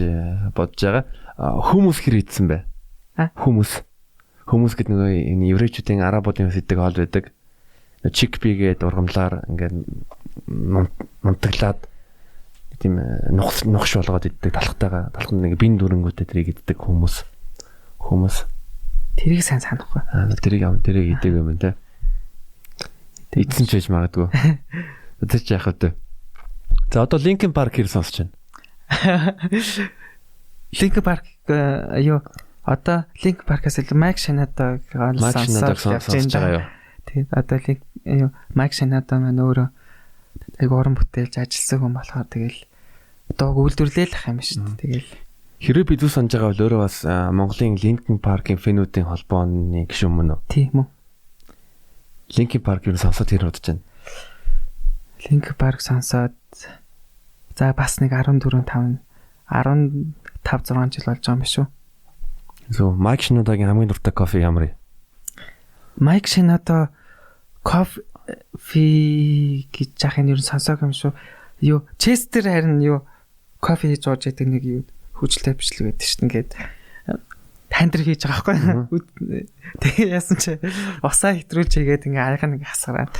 бодож байгаа. Хүмүүс хэр идсэн бэ? Хүмүүс. Хүмүүс гэдэг нөгөө энэ еврейчүүдийн арабуудын бас иддэг хоол байдаг. Chickpea гээд ургамлаар ингээд нунтаглаад тийм нухш болгоод иддэг талхтайгаа талханд нэг бин дүрэнгүүтээ тэрийг иддэг хүмүүс. Тэрийг сайн санахгүй. Аа тэрийг идэг юм те. Идсэн ч байж магадгүй. Тэр чи яах вэ? За одоо Linkin Park хэр сонсож байна? Linkin Park юу одоо Linkin Park-аас илүү Mike Shinoda-г сонсож байгаа юу? Тэгээд одоо Link юу Mike Shinoda маань өөрөө айгу уран бүтээлж ажилласан хүн болохоор тэгэл дууг үйлдвэрлээл ах юм шүү дээ. Тэгэл хэрвээ би зүг санаж байгаа бол өөрөө бас Монголын Linkin Park-ийн фэнүүдийн холбооны гишүүн мөн үү? Тийм үү. Linkin Park юу сонсоод хэр удаж байна? Linkin Park сонсоод за бас нэг 14 5 15 6 жил болж байгаа юм биш үү? Зөв. Mike Shinoda-гийн хамгийн дуртай кофе ямар вэ? Mike Shinoda кофе гэж яах юм ер нь сонсоог юм шүү. Юу Chester харин юу кофе хийж ууж яадаг нэг юу хөгжилтэй бичлэг байдаг шүү дээ. Ингээд тандэр хийж байгаа байхгүй. Тэгээ яасан чи усаа хэтрүүлж хийгээд ингээ аяга нэг хасгараад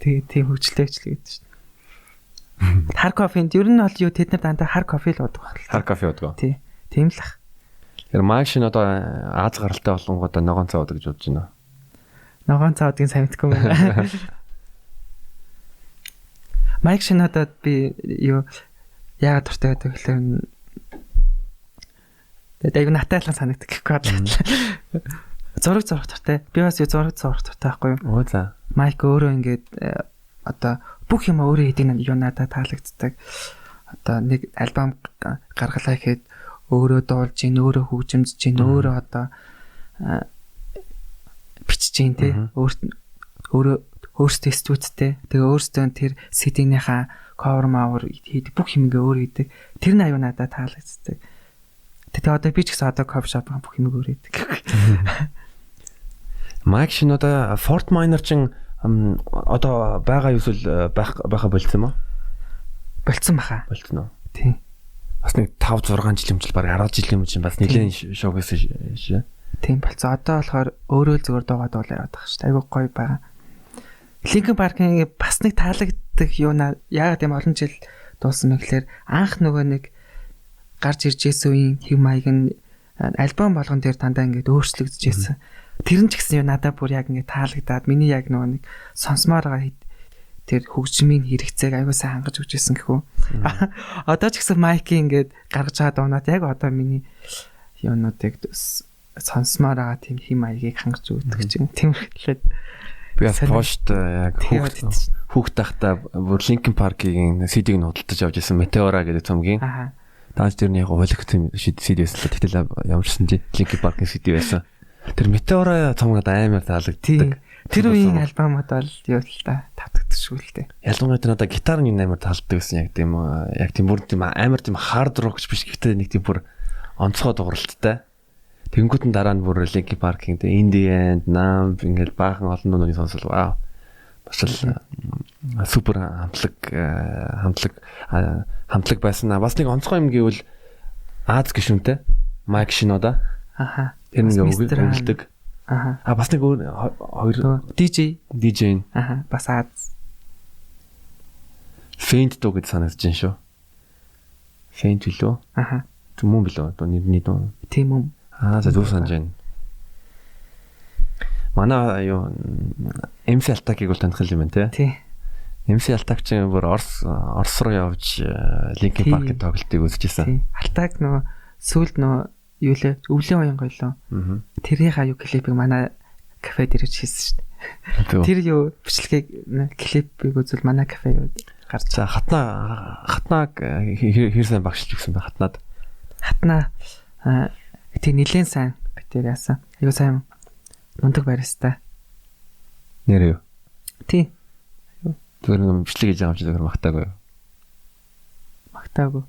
тэгээ тийм хөгжилтэй бичлэг байдаг шүү дээ. Хар кофенд ер нь бол юу тэд нар дандаа хар кофе л уудаг байна. Хар кофе уудаг. Тий. Тийм л ах. Тэр Mike Shinoda Аз гаралтай болонгуудаа ногоон цаа уудаг гэж бодож байна. Ногоон цаа уудгийг сайн мэдэхгүй байна. Mike Shinoda-д би юу яагаад дуртай байдаг гэхээр тэгээд айгу натайлхан санагддаг гэхгүй бодлоо. Зураг зурах дуртай. Би бас юу зураг зурах дуртай байхгүй юу? Оо за. Майк өөрөө ингээд одоо бүх юм өөрөө хийдэг нь юу надад таалагддаг. Одоо нэг альбом гаргалаа гэхэд өөрөө дуулж гин, өөрөө хөгжимдж гин, өөрөө одоо бичиж гин тий. Өөрөө өөрсдөө студидтэй. Тэгээ өөрсдөө тэр CD-нийхаа cover мавер хийдэг бүх юм ингээ өөр хийдэг. Тэр нь аюу надад таалагддаг. Тэгээ одоо би ч гэсэн одоо coffee shop бүх юм өөр хийдэг. Mike Shinoda Fort Minor чин одоо байгаа юусэл байха болцсон юм уу? Болцсон баха. Болцсон уу? Тийм. Бас нэг 5 6 жил юмчил баг 10 жил юм чинь бас нэлээд шоу гэсэн шээ. Тийм болцсон. Одоо болохоор өөрөө л зүгээр дуугаа дуулаа яваад байгаа шүү дээ. Айгуу гоё байгаа. Linkin Park-ийн бас нэг таалагддаг юу яагаад юм олон жил дуусан бэ гэхээр анх нөгөө нэг гарч ирж байсан үеийн хэв маяг нь альбом болгон дээр дандаа ингээд өөрчлөгдөж байсан. Тэр нь ч гэсэн юу надад бүр яг ингээд таалагдаад миний яг нөгөө нэг сонсомоор байгаа тэр хөгжмийн хэрэгцээг аягүй сайн хангаж өгч байсан гэхүү. Одоо ч гэсэн Майки ингээд гаргаж байгаа дуунаад яг одоо миний юунуудыг сонсомоор байгаа тийм хэм маягийг хангаж өгдөг чинь. Тийм хэрэглээд би бас пошт яг хүүхд тахта бүр Linkin Park-ийн CD-г нь худалдаж авч ирсэн Meteora гэдэг цомгийн. Дааж тэр нь яг ойлгох тийм CD байсан л тэгтэл ямар ч сан Linkin Park-ийн CD байсан. Тэр Meteora цомгод амар таалагддаг. Тэр үеийн альбомод бол юу л та тавтагдчихгүй л дээ. Ялангуяа тэр надад гитар нь амар таалагддаг байсан яг тийм яг тийм бүр тийм амар тийм hard rock биш гэхдээ нэг тийм бүр онцгой дууралттай. Тэнгүүт нь дараа нь бүр Linkin Park-ийн In the End, Numb ингээл баахан олон дуунуудыг сонсол вау. Бас л супер хамтлаг байсан. Бас нэг онцгой юм гэвэл Аз гишүүнтэй Mike Shinoda. Аха. Тэр нэг өгөлдөг. Аха. А бас нэг өөр хоёр DJ. DJ. Аха. Бас Аз. Faint дуу гэж санагдаж байна шүү. Faint билүү? Аха. Мөн билүү? Одоо нэрний дуу. Тийм үү. Аа за зөв санаж байна. Манай юу MC Altag-ыг бол таних юм байна те. Тий. MC Altag чинь бүр Орос руу явж Linkin Park-ийн тоглолтыг үзчихсэн. Тий. Altag нөгөө сүүлд нөгөө юу лээ өвлийн оян гоёлоо. Тэрийнхаа юу клипийг манай кафе дээр хийсэн шүү дээ. Тэр юу бичлэгийг клипийг үзвэл манай кафе юу гарч. За хатнааг хэр сайн багшилж өгсөн бэ хатнаад? Хатнаа тий нилээн сайн би тэр яасан. Айгуу сайн мундаг бариста. Нэр юу? Тий. Зүгээр нэг бичлэг хийж байгаа юм чи зүгээр магтаагүй юу? Магтаагүй.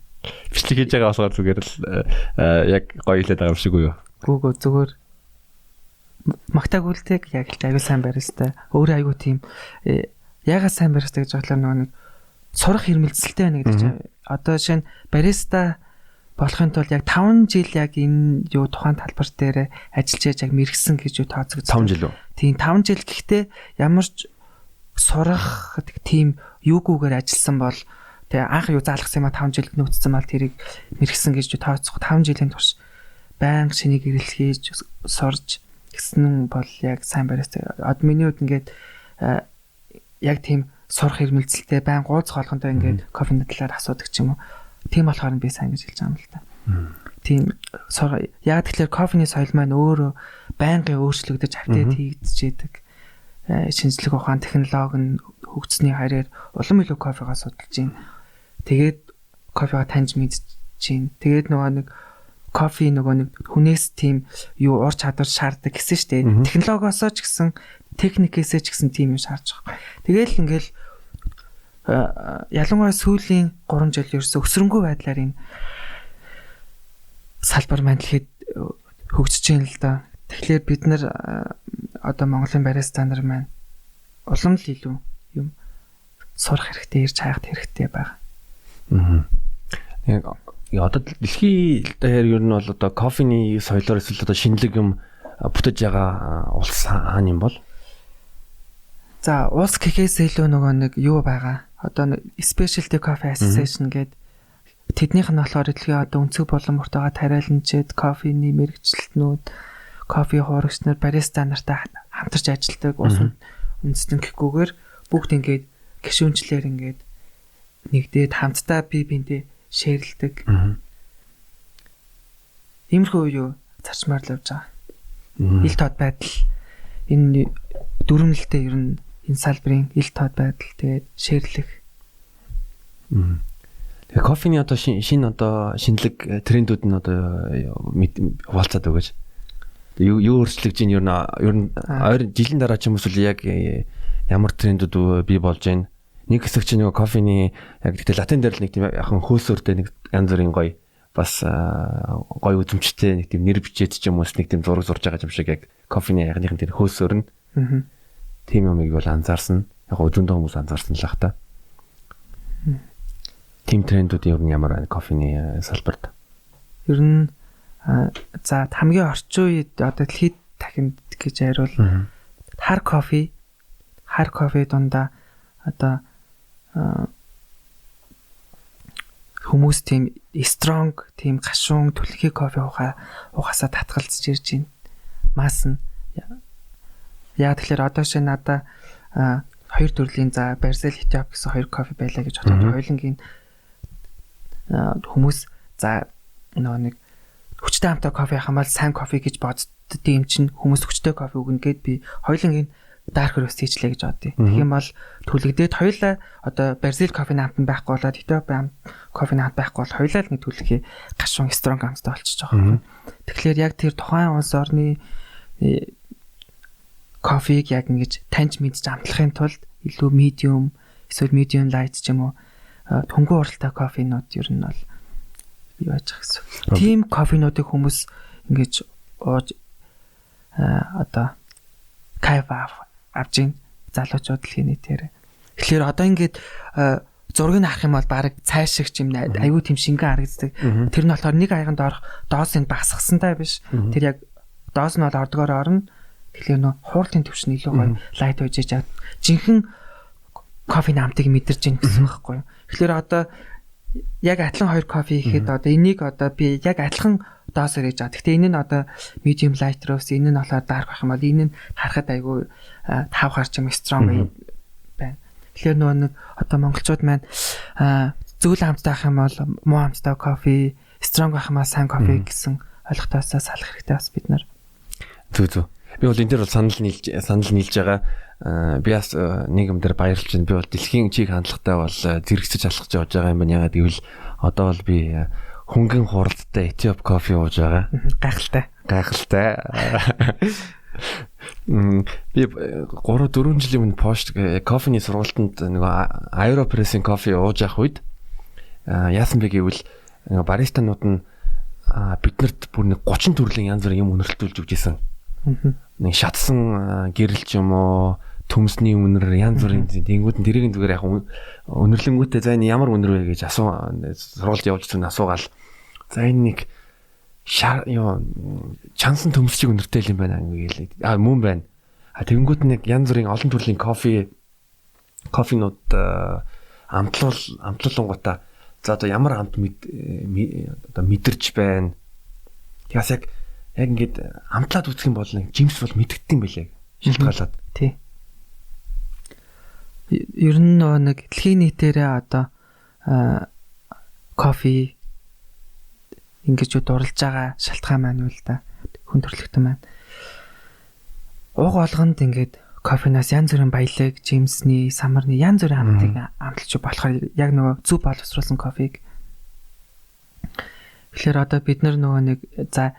Бичлэг хийж байгаа болохоор зүгээр л яг гоё хэлээд байгаа юм шиг үү юу? Гүүгөө зүгээр магтаагүй л тэг яг л айгуу сайн бариста. Өөрөө айгуу тийм яагаад сайн бариста гэж бодлоо нөгөө нэг сурах хэрмэлзэлтэй байна гэдэг чинь. Одоо жишээ нь бариста Болохын тулд яг 5 жил яг энэ юу тухайн талбар дээр ажиллаж яаж яг мэрэгсэн гэж юу тооцогдсон. 5 жил үү? Тийм, 5 жил гэхдээ ямар ч сурах тийм юугүйгээр ажилласан бол тэгээ анх юу заалгасан юм а 5 жилд нөөцсөн бол тэрийг мэрэгсэн гэж тооцох. 5 жилийн турш байнга шинийг эрэлхийж сурж гэсэн бол яг сайн бариста. Одоо миний хувьд ингээд яг тийм сурах хэрмэлзэлтэй байн гууц болгонтой ингээд кофений талаар асуудаг ч юм уу. Тийм болохоор нь би сайн гэж хэлж байгаа юм л та. Тийм яг тэгэхээр кофений соёл маань өөрөө байнгын өөрчлөгдөж апдейт хийгдэж идэг. Шинжлэх ухаан, технологи нь хөгжсөний харьяар улам илүү кофегоо судалж байна. Тэгээд кофегаа таньж мэдж чинь. Тэгээд нөгөө нэг кофе нөгөө нэг хүнээс тийм юу ур чадвар шаарддаг гэсэн шүү дээ. Технологиосоо ч гэсэн техникээсээ ч гэсэн тийм юм шаардж байгаа. Тэгээл ингээл ялангуяа сүүлийн 3 жил ерөөсө өсрөнгөө байдлаар энэ салбар маань дэлхийд хөгжиж байна л да. Тэгэхээр бид нар одоо Монголын бариста нар маань улам л илүү юм сурах хэрэгтэй, ирж хайх хэрэгтэй байгаа. Яг одоо дэлхий дээр ер нь бол одоо кофений соёлоор эсвэл одоо шинэлэг юм бүтэж байгаа улс хаана юм бол? За, улс гэхээс илүү нөгөө нэг юу байгаа. Одоо Specialty Coffee Association гэдэг тэднийх нь болохоор дэлхийн одоо өнцөг болон мөртөөгөө тариаланчид, кофений мэрэгчлэтнүүд, кофе хуурагч нар, бариста нартай хамтарч ажилладаг улс үндэстэн гэхгүйгээр бүгд ингээд гишүүнчлэр ингээд нэгдээд хамтдаа бие биендээ шеэрлдэг. Иймэрхүү юу зарчмаар л явж байгаа. Ил тод байдал энэ дүрмэлтэй ер нь энэ салбарын ил тод байдал тэгээд шеэрлэх. Тэгээ кофений одоо шинэ одоо шинэлэг трендүүд нь одоо хуваалцаад өгөөч. Юу өөрчлөгдөж байна ер нь ойр жилийн дараа ч юм уу яг ямар трендүүд бий болж байна? Нэг хэсэг чинь нөгөө кофений яг тэгтээ латин дээр л нэг тийм яхан хөөсөөртэй нэг янз бүрийн гоё бас гоё үзэмжтэй нэг тийм нэр бичээд ч юм уус нэг тийм зураг зурж байгаа юм шиг яг кофений ягныхын тэр хөөсөөр нь тийм юмыг бол анзаарсан. Яг зөндөө хүмүүс анзаарсан л ах та. Тийм трендүүд ер нь ямар байна кофений салбарт? Ер нь за хамгийн орчин үед одоо дэлхийд дахинд гэж хариул хар кофе дундаа одоо хүмүүс тийм strong, тийм гашуун түлхий кофе уухасаа татгалзаж ирж байна. Мас нь. Яг тэгэхээр одоо шинэ надаа хоёр төрлийн за Бразил, Этиоп гэсэн хоёр кофе байлаа гэж бодоход хоёулангийн хүмүүс за нөгөө нэг хүчтэй амтай кофе яхам бол сайн кофе гэж боддод юм чинь хүмүүс хүчтэй кофе өгнө гэд би хоёулангийн dark roast хийчлээ гэж бодъё. Тэгэх юм бол түлэгдээд хоёулаа одоо Бразил кофений амт нь байхгүй болоод Этиоп кофений амт байхгүй бол хоёулаа л нэг түлхий гашуун strong амттай болчихж байгаа юм. Тэгэхээр яг тэр тухайн улс орны кофег яг ингэж таньж мэдж амтлахын тулд илүү medium эсвэл medium light ч юм уу түнгүй уралтай кофенууд ер нь бол юу яаж байгаа гэсэн. Тийм кофенуудыг хүмүүс ингэж ууж одоо кайф авж ин залуучууд дэлхийн нийтээр. Тэгэхээр одоо ингээд зургийг харах юм бол баг цай шиг юм аюу тийм шингэн харагддаг. Тэр нь болохоор нэг аяганд орох доосыг багасгасантай биш. Тэр яг доос нь бол ордгоор орно. Тэгэхээр нөө хууртын түвшин илүү гоё лайт байж яг жинхэнэ кофений амтыг мэдэрч ийн гэсэн байхгүй юу. Тэгэхээр одоо яг адилхан хоёр кофе ихэд одоо энийг одоо би яг адилхан доосоор хийж байгаа. Гэхдээ энэ нь одоо medium light roast, энэ нь болохоор dark байх юм бол энэ нь харахад айгүй тав гарч юм strong байна. Тэгэхээр нөгөө нэг одоо монголчууд маань зөөл амттай байх юм бол муу амттай кофе, strong байх юм бол сайн кофе гэсэн ойлголтоосоо салах хэрэгтэй бас бид нар. Зүг зүг. Би бол энэ дээр бол санал нийлж байгаа. Би бас нэг юм дээр баярлж байна. Би бол дэлхийн чиг хандлагатай бол зэрэгцэж алхаж явж байгаа юм байна. Ягаад гэвэл одоо бол би хөнгөн хуралдтай Этиоп кофе ууж байгаа. Гайхалтай. Гайхалтай. Би 3-4 жилийн өмнө Porsche кофений сургалтанд нөгөө Aeropress-ийн кофе ууж явах үед яасан бэ гэвэл нөгөө баристанууд нь биднэрт бүр нэг 30 төрлийн янз бүрийн юм үнэрлэлтүүлж өгч исэн. Нэг шатсан гэрэл ч юм уу, төмсний үнэр янз бүрийн тэнгууд нь тэрийг зүгээр яг үнэрлэнгүүтээ за энэ ямар үнэр вэ гэж асуу сургалт явуулж байсан асуугаал. За энэ нэг шар юу чансан төмс шиг өнөртэй юм байна гэлээ. А мөн байна. А тэгэнгүүт нэг янз бүрийн олон төрлийн кофенууд амтлуулангуудаа за одоо ямар амт одоо мэдэрч байна. Тэгээс яг ингээд амтлаад үзэх юм бол нэг жимс бол мэдэгддэг юм билээ. Шилтгаалаад. Тий. Ер нь нөгөө нэг дэлхийн нийтээрээ одоо кофе ингэж дурлж байгаа шалтгаан маань юу л да. Хүн төрөлхтөн маань. Ууг болгонд ингээд кофенаас янз бүрийн баялаг, жимсний, самарны янз бүрийн амтыг амталж болохоор яг нөгөө зөв боловсруулсан кофег. Тэгэхээр одоо бид нар нөгөө нэг за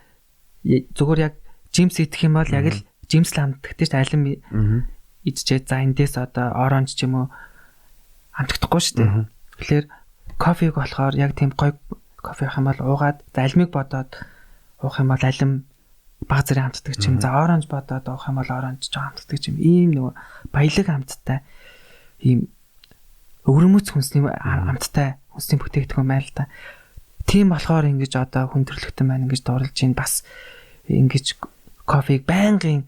зүгээр яг жимс идэх юм бол яг л жимс л амтдаг тийм алим идчихээ за эндээс одоо оранж ч юм уу амтдахгүй шүү дээ. Тэгэхээр кофег болохоор яг тийм гоё кофе авах юм бол уугаад за алимыг бодоод уух юм бол алим баг зэрэг амтдаг ч юм. За оранж бодоод уух юм бол оранж жоо амтдаг ч юм. Ийм нөгөө баялаг амттай ийм өвөрмөц хүнсний амттай хүнсний бүтээгдэхүүн байна л да. Тийм болохоор ингэж одоо хүн төрөлхтөн маань ингэж дурлж ийн бас ингэж кофег байнгын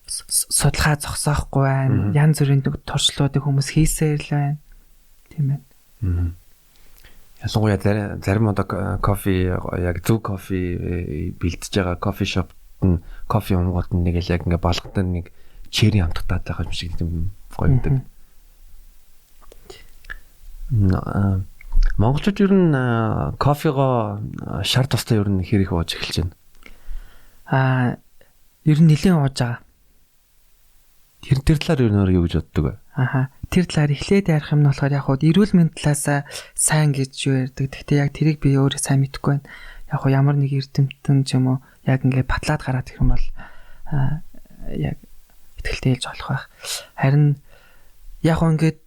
судалгаа зогсоохгүй байна. Янз бүрийн туршлуудыг хүмүүс хийсээр л байна. Тийм байна. Ялангуяа зарим одоо кофе яг зөв кофе бэлдэж байгаа кофе шопт нь кофе унгууд нь нэг л яг ингээ балгатай нэг черри амтгатаад байгаа юм шиг тийм гоё гэдэг. Монголчууд ер нь кофего шар тустай ер нь хэр их ууж эхэлж байна? Аа ер нь нэлээд ууж байгаа. Тэр талаар ер нь юу гэж боддог вэ? Аха. Тэр талаар эхлээд ярих юм нь болохоор яг хуу эрүүл мэнд талаасаа сайн гэж юу ярьдаг. Гэхдээ яг тэрийг би өөрөө сайн мэдэхгүй байна. Яг хуу ямар нэг эрдэмтэн ч юм уу яг ингээд батлаад гараад ирэх юм бол яг итгэлтэй хэлж болох байх. Харин яг хуу ингээд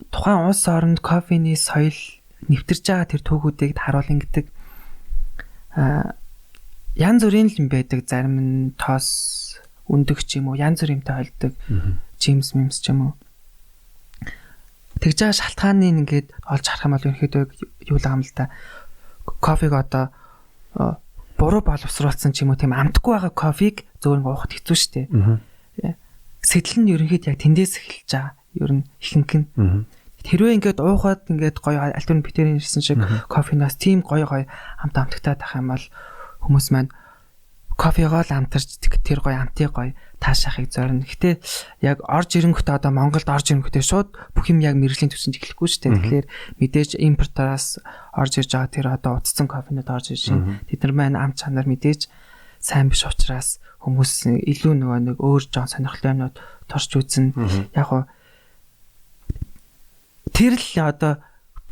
тухайн улс оронд кофений соёл нэвтэрж байгаа тэр түүхүүдийг харуул ингэдэг. Янз бүрийн л юм байдаг. Зарим нь тоос өндөг ч юм уу янз бүр юмтай холдог. Жимс мэмс ч юм уу. Тэгж байгаа шалтгааны ингээд олж харах юм бол ерөнхийдөө юу л юм л да. Кофег одоо буруу боловсруулсан ч юм уу тийм амтгүй байгаа кофег зөвөр ингээ уухад хэцүү шттэ. Сэтэл нь ерөнхийдөө яг тэндээс эхэлж байгаа. Ер нь ихэнх нь. Хэрвээ ингээд уухад ингээд гоё аль түрүүн битэрийн ирсэн шиг кофенаас тийм гоё гоё амт амтагтаад ах юм бол хүмүүс маань кофегоо л амтарч тэр гоё амтыг гоё таашаахыг зорино. Гэтэ яг орж ирэнгүүтээ одоо Монголд орж ирэнгүүтээ шууд бүх юм яг мэрэгжлийн түвшинд эхлэхгүй шүү дээ. Тэгэхээр мэдээж импортоос орж ирж байгаа тэр одоо утцсан кофенууд орж ирж байна. Тэд нар маань ам чанар мэдээж сайн биш учраас хүмүүс илүү нөгөө нэг өөр жоон сонирхолтой юмнууд турш үзэн. Яг уу тэр л одоо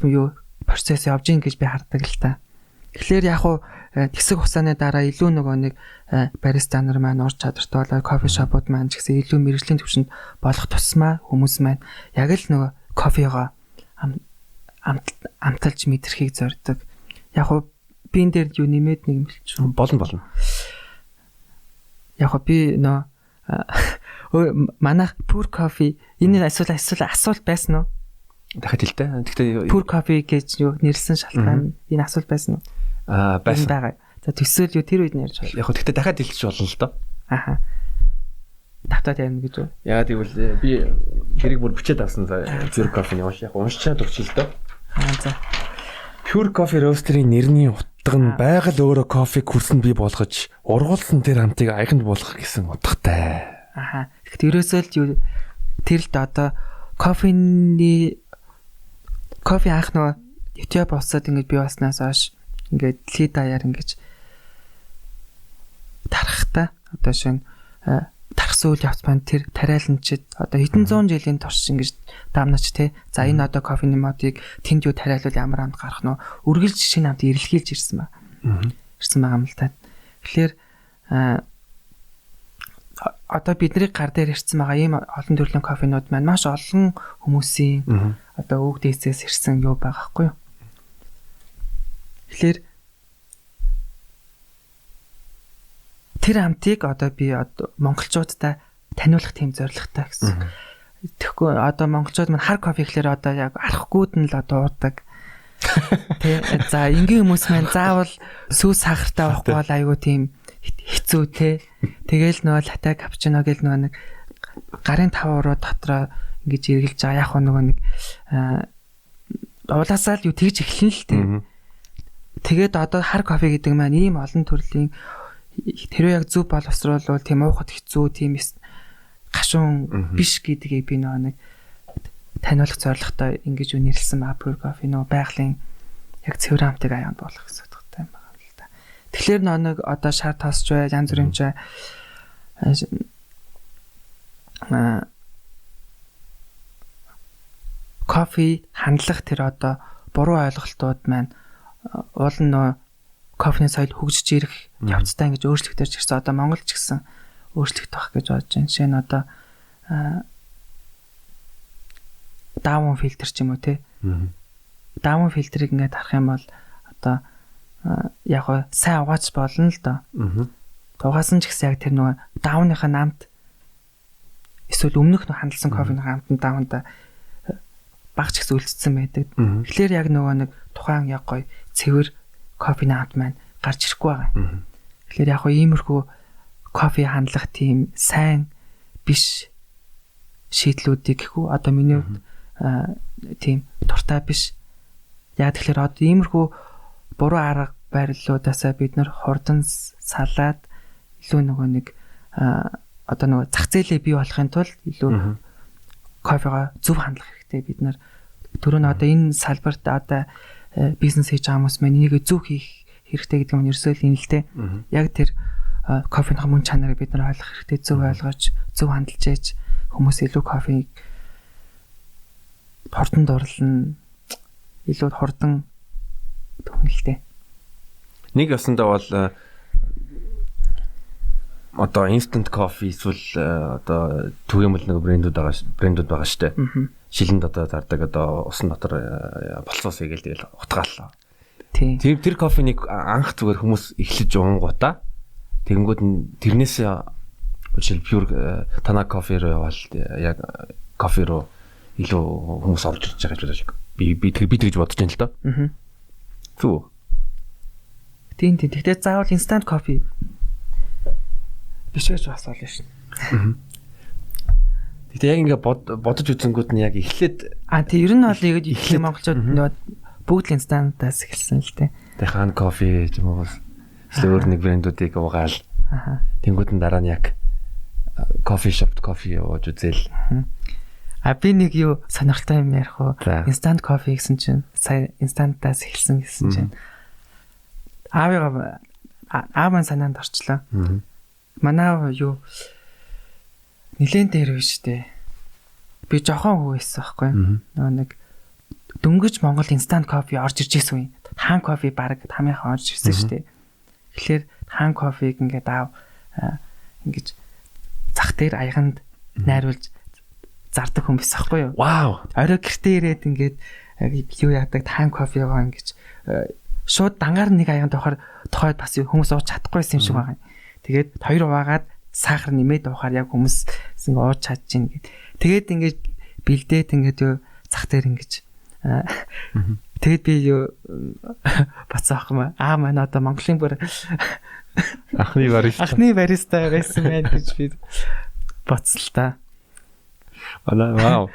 юу процесс явж гин гэж би хардаг л та. Тэгэхээр яг уу тэгсэг хугацааны дараа илүү нөгөө нэг бариста нар маань ур чадвартай болоод кофе шопууд маань ч гэсэн илүү мэрэгжлийн түвшинд болох тусмаа хүмүүс маань яг л нөгөө кофегоо амталж мэдрэхийг зорддог. Яг уу би энэ дээр юу нэмээд нэг юм хэлчих. Болно. Яг уу би нөө манайх pure coffee энэ асуулт байсан уу? Дахиад хэл дээ. Гэхдээ pure coffee гэж юу нэрлсэн шалтгаан энэ асуулт байсан уу? Аа байсан байгаа. За төсөөл юу тэр үед нэрж байна. Яг хөө гэхдээ дахиад хэлчих болно л доо. Аха. Тавтаад ярина гэж үү? Яагаад гэвэл би тэрийг бүр бичээд авсан за Pure Coffee-ны унш яг уншчаад өгч л доо. Аа за. Pure Coffee Roastery-ийн нэрний утга нь байгаль өөрөө кофег хүрсэнд бий болгож ургуулсан тэр амтыг аяганд буулгах гэсэн утгатай. Аха. Тэгэхдээ ерөөсөө л юу тэр л одоо кофений кофе анх нөгөө Этиоп улсад ингэж бий болсноос хойш ингээд дэлхийд даяар ингэж тархахта одоо шинэ тархсан үйл явц маань тэр тариаланчид одоо хэдэн зуун жилийн турш ингэж дамнаж те за энэ одоо кофений модыг тэнд юу тариалвал ямар амт гарах нь үргэлж шинэ амт эрэлхийлж ирсэн ба. Ирсэн байгаа юм л та. Тэгэхээр одоо бидний гар дээр ирсэн байгаа ийм олон төрлийн кофенууд маань маш олон хүмүүсийн одоо өвөг дээсээс ирсэн юу байгаа хгүй юу. Тэгэхээр тэр амтыг одоо би одоо монголчуудтай таниулах тийм зорилготой гэсэн. Тэгэхгүй одоо монголчууд маань хар кофе гэхлээр одоо яг архагүйд нь л одоо уудаг. Тэ за энгийн хүмүүс маань заавал сүү сахартай уухгүй бол айгүй тийм хэцүү те. Тэгэл нөгөө латте капучино гэл нөгөө нэг гарын 5 уруу дотроо ингэж эргэлж байгаа. Яг нөгөө нэг уулаасаа л юу тэгж эхлэн л те. Тэгээд одоо хар кофе гэдэг маань ийм олон төрлийн тэрөө яг зөв боловсруулвал тийм уухад хэцүү тийм гашуун биш гэдгийг би нөгөө нэг таниулах зорилготой ингэж юу нэрлсэн ба pure coffee нөгөө байгалийн яг цэвэр амтыг аяанд болох гэсэн утгатай юм байна л да. Тэгэхээр нөгөө нэг одоо шар тосч бай, янз бүрийн ч кофе хандлах тэр одоо буруу ойлголтууд маань уул нь нөгөө кофений соёл хөгжиж ирэх явцтай ингэж өөрчлөгдөж ирсэн. Одоо Монголд ч гэсэн өөрчлөгдөх гэж бодож байна. Жишээ нь одоо даун фильтр ч юм уу те. Даун фильтрийг ингээд харах юм бол одоо яг гоо сайн угаач болно л доо. Угаасан ч гэсэн яг тэр нөгөө дауныхаа амт эсвэл өмнөх нөх хандсан кофений амт нь даунда баг ч гэсэн үлдсэн байдаг. Тэгэхээр яг нөгөө нэг тухайн яг гоё цэвэр кофений амт маань гарч ирэхгүй байгаа. Тэгэхээр яг гоо иймэрхүү кофе хандлах тийм сайн биш шийдлүүдийг гэхүү одоо миний хувьд тийм дуртай биш. Яг тэгэхээр одоо иймэрхүү буруу арга барилуудаасаа бид нар хурдан салаад илүү нөгөө нэг одоо нөгөө зах зээлээ бий болохын тулд илүү кофегаа зөв хандлах хэрэгтэй. Бид нар түрүү нь одоо энэ салбарт одоо бизнес хийж байгаа хүмүүс маань энийг зөв хийх хэрэгтэй гэдэг нь ерөөсөө л энэ л дээ. Яг тэр кофений мөн чанарыг бид нар ойлгох хэрэгтэй. Зөв ойлгож, зөв хандалж ээж хүмүүс илүү кофег хурдан дурлна, илүү хурдан төгнөлтэй. Нэг ёсондоо бол одоо instant coffee эсвэл одоо түгээмэл нэг брэндүүд байгаа штэ. Шилэн дотор зардаг одоо усан дотор болцоос игээл тэгэл утгааллаа. Тийм тэр кофенийг анх зүгээр хүмүүс эхлэж уунгуудаа тэгэнгүүт нь тэрнээс жишээл pure тана кофе руу явбал яг кофе руу илүү хүмүүс орж ирж байгаа гэж би тэгж бодож байна л доо. Зүг. Тийм. Тэгтээ заавал instant coffee биш гэж бас болно шин. Тэгтээ яг ингээ бодож үзэнгүүт нь яг эхлээд тийм ер нь бол эхлээд монголчууд нөгөө бүгд л инстантаас эхэлсэн л дээ. Тэг хан кофе ч юм уу эсвэл өөр нэг брэндүүдийг уугаал. Тэнгүүд нь дараа нь яг кофе шопт кофе ууж үзэл. А би нэг юу сонирхолтой юм ярих уу? Инстант кофе гэсэн чинь сая инстантаас эхэлсэн гэсэн чинь аавыгаа аав санаанд орчлоо. Манай аав юу нилээн дээр биш дээ. Би жохон хүү байсан байхгүй. Нөгөө нэг дөнгөж Монгол инстант кофе орж ирж байсан үе. Хаан кофе баг тамийнхаа орж ирсэн шүү дээ. Тэгэхээр хаан кофег ингээд аав ингэж зах дээр аяганд найруулж зардаг хүн байсан байхгүй юу? Вау. Орой гэртээ ирээд ингээд юу яадаг хаан кофегоо ингэж шууд дангаар нэг аян тухайд бас хүмүүс ууж чадахгүйсэн юм шиг байгаа юм. Тэгээд хоёр хуваагаад сахар нэмээд уухаар яг хүмүүс ингэ ууж чадчихээн гэд. Тэгээд ингэж бэлдээд ингээд юу зах дээр ингэж тэгээд би юу бацаах юм аа манай одоо Монголын бүр анхны бариста байсан байх гэж би бодсон л та. Вау.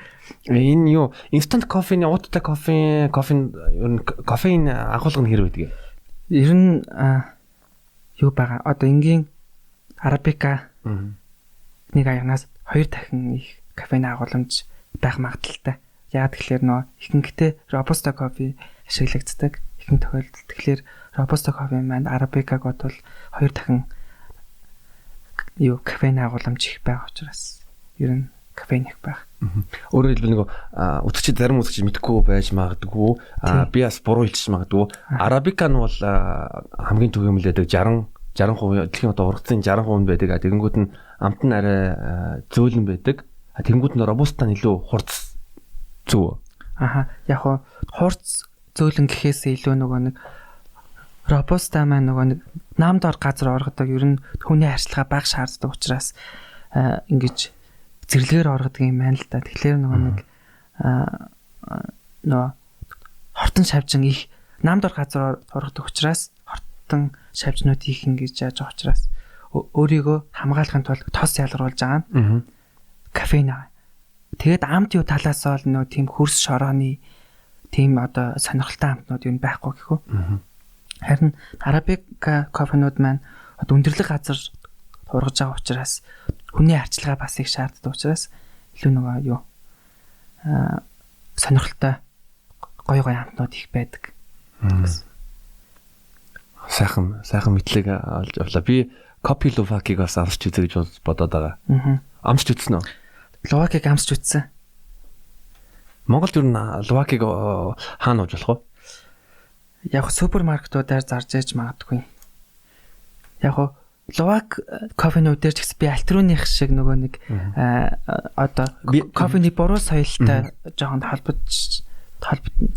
Энэ юу instant coffee-ний ууттай кофе, ер нь кофеин агуулга нь хэр байдаг вэ? Ер нь юу байгаа. Одоо энгийн арабика нэг аягнаас 2 дахин их кофеин агуулмж байх магадлалтай. Яг тэгэхээр нөө ихэнхдээ робуста кофе ашиглагддаг. Ихэнх тохиолдолд тэгэхээр робуста кофе маань арабикаг бодвол 2 дахин юу кофеин агуулмж их байгаа учраас ер нь кофеин их байх. Өөрөөр хэлбэл нэг үтгч зарим үтгч мэдэхгүй байж магадгүй. Би бас буруу хэлчих магадгүй. Арабика нь бол хамгийн түгээмэл байдаг 60% дэлхийн одоо ургацын 60% байдаг. Тэгэнгүүт нь амт нь арай зөөлөн байдаг. Тэгэнгүүт нь робуста нь илүү хурц зөв. Аха. Яг хуу хурц зөөлөн гэхээс илүү нөгөө нэг робуста маань нөгөө нэг нам дор газар оргодог. Ер нь хүний харьцлага бага шаарддаг учраас ингэж зэрлэгээр оргодог юм байна л да. Тэгэхээр нөгөө нэг нөгөө Хортон шавжин их намд ор газар ургадаг учраас хортон шавжнууд их ингэж яаж байгаа учраас өөрийгөө хамгаалахын тулд тос ялгаруулж байгаа нь кофеин аа. Тэгээд амт юу талаас бол нөө тийм хөрс шорооны тийм одоо сонирхолтой амтнууд юу байхгүй гэх үү. Харин арабика кофенууд маань одоо өндөрлөг газар ургаж байгаа учраас хүний арчилгаа бас их шаарддаг учраас илүү нөгөө юу сонирхолтой гоё гоё амтнууд их байдаг. Сайхан сайхан мэдлэг олж авлаа. Би Kopi Luwak-ыг бас амсч үзье гэж бодоод байгаа. Амсч үзсэн үү? Luwak-ыг амсч үзсэн. Монголд ер нь Luwak-ыг хаана ууж болох вэ? Яг супермаркетуудаар зарж яж магадгүй. Яг хоо Luwak кофенууд дээр ч гэсэн би альтруных шиг нөгөө нэг одоо кофений буруу соёлтой жоохон холбогдно.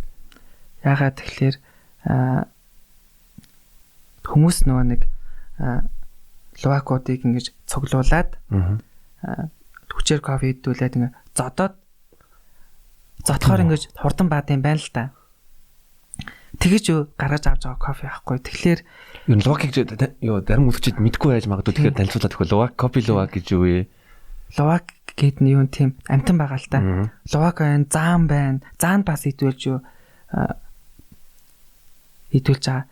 Яагаад тэгэхээр хүмүүс нөгөө нэг лувакуудыг ингэж цуглуулад хүчээр кофе идүүлээд ингэ зодоод зодохоор ингэж хурдан баад юм байна л да. Тэгэж гаргаж авч байгаа кофе байхгүй. Тэгэхээр ер нь лувакийг юу зарим үзэгчид мэдгүй байж магадгүй. Тэгэхээр танилцуулаад өгөх. Лувак, кофе лувак гэж юу вэ? Лувак гээд нь юу тийм амтан байгаа л да. Лувак байна, заан байна. Заан бас идүүлж юу идүүлж байгаа.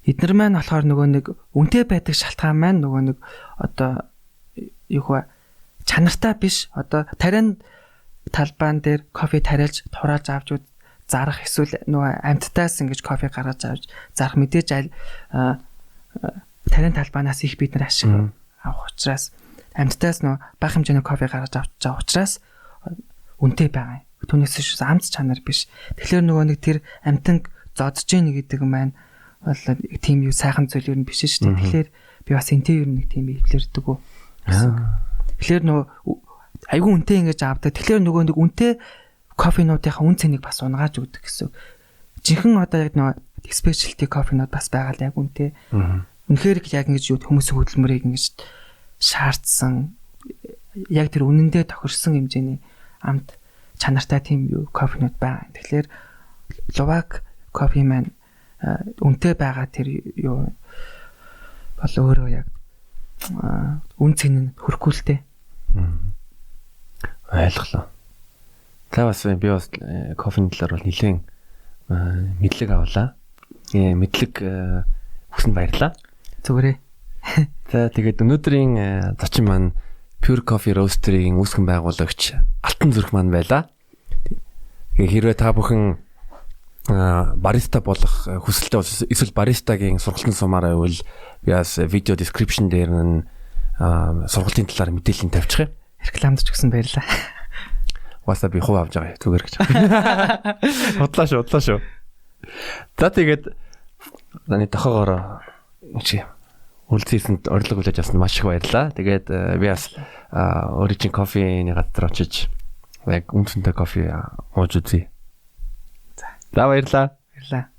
Эднэр маань болохоор нөгөө нэг үнэтэй байдаг шалтгаан маань нөгөө нэг одоо юу вэ? Чанартай биш. Одоо тариан талбайн дээр кофе тариалж турааж авч зарах эсвэл нөгөө амьтдаас ингэж кофе гаргаж авч зарах мэдээж тариан талбайнаас их бид нар ашиг авах учраас амьтдаас нөгөө бага хэмжээний кофе гаргаж авч байгаа учраас үнэтэй байгаа юм. Түүнээс биш амт чанар биш. Тэгэхээр нөгөө нэг тэр амьтанг зодж гин гэдэг маань бол тийм юу сайхан зүйл юу биш шүү дээ. Тэгэхээр би бас энтэй юу нэг тийм эвлэрдэг үү. Тэгэхээр нөгөө айгүй үнэтэй ингэж авдаг. Тэгэхээр нөгөө нэг үнэтэй кофенуудынхаа үн цэнийг бас унгааж өгдөг гэсэн. Жинхэнэ одоо яг нөгөө спешиалти кофенууд бас байгаа л яг үнэтэй. Үнэхээр яг ингэж юу хүмүүсийн хөдөлмөрийг ингэж шаардсан яг тэр үнэндээ тохирсон хэмжээний амт чанартай тийм юу кофенууд байгаа. Тэгэхээр лувак кофе маань үнэтэй байгаа тэр юу бол өөрөө яг үн цэн нь хөрөхгүй л дээ. Ойлголоо. За бас би бас кофений талаар бол нэлээд мэдлэг авлаа. Мэдлэг өгсөнд баярлалаа. Зүгээрээ. За тэгээд өнөөдрийн зочин маань Pure Coffee Roastery-ийн үүсгэн байгуулагч Алтан Зүрх маань байлаа. Тэгээ хэрвээ та бүхэн бариста болох хүсэлтэй эсвэл баристагийн сургалтын сумаар байвал би бас видео description дээр нь сургалтын талаар мэдээлэл тавьчих юм. Рекламдч өгсөн баярлалаа. Угаасаа би хувь авч байгаа зүгээр гэж. Худлаа шүү, худлаа шүү. За тэгээд таны тохоогоор чи үлдээсэнд орилго хүлээж авсанд маш их баярлалаа. Тэгээд би бас Origin Coffee-ний газар очиж яг үнцэнтэй кофе ууж үзье. За баярлалаа. Баярлалаа.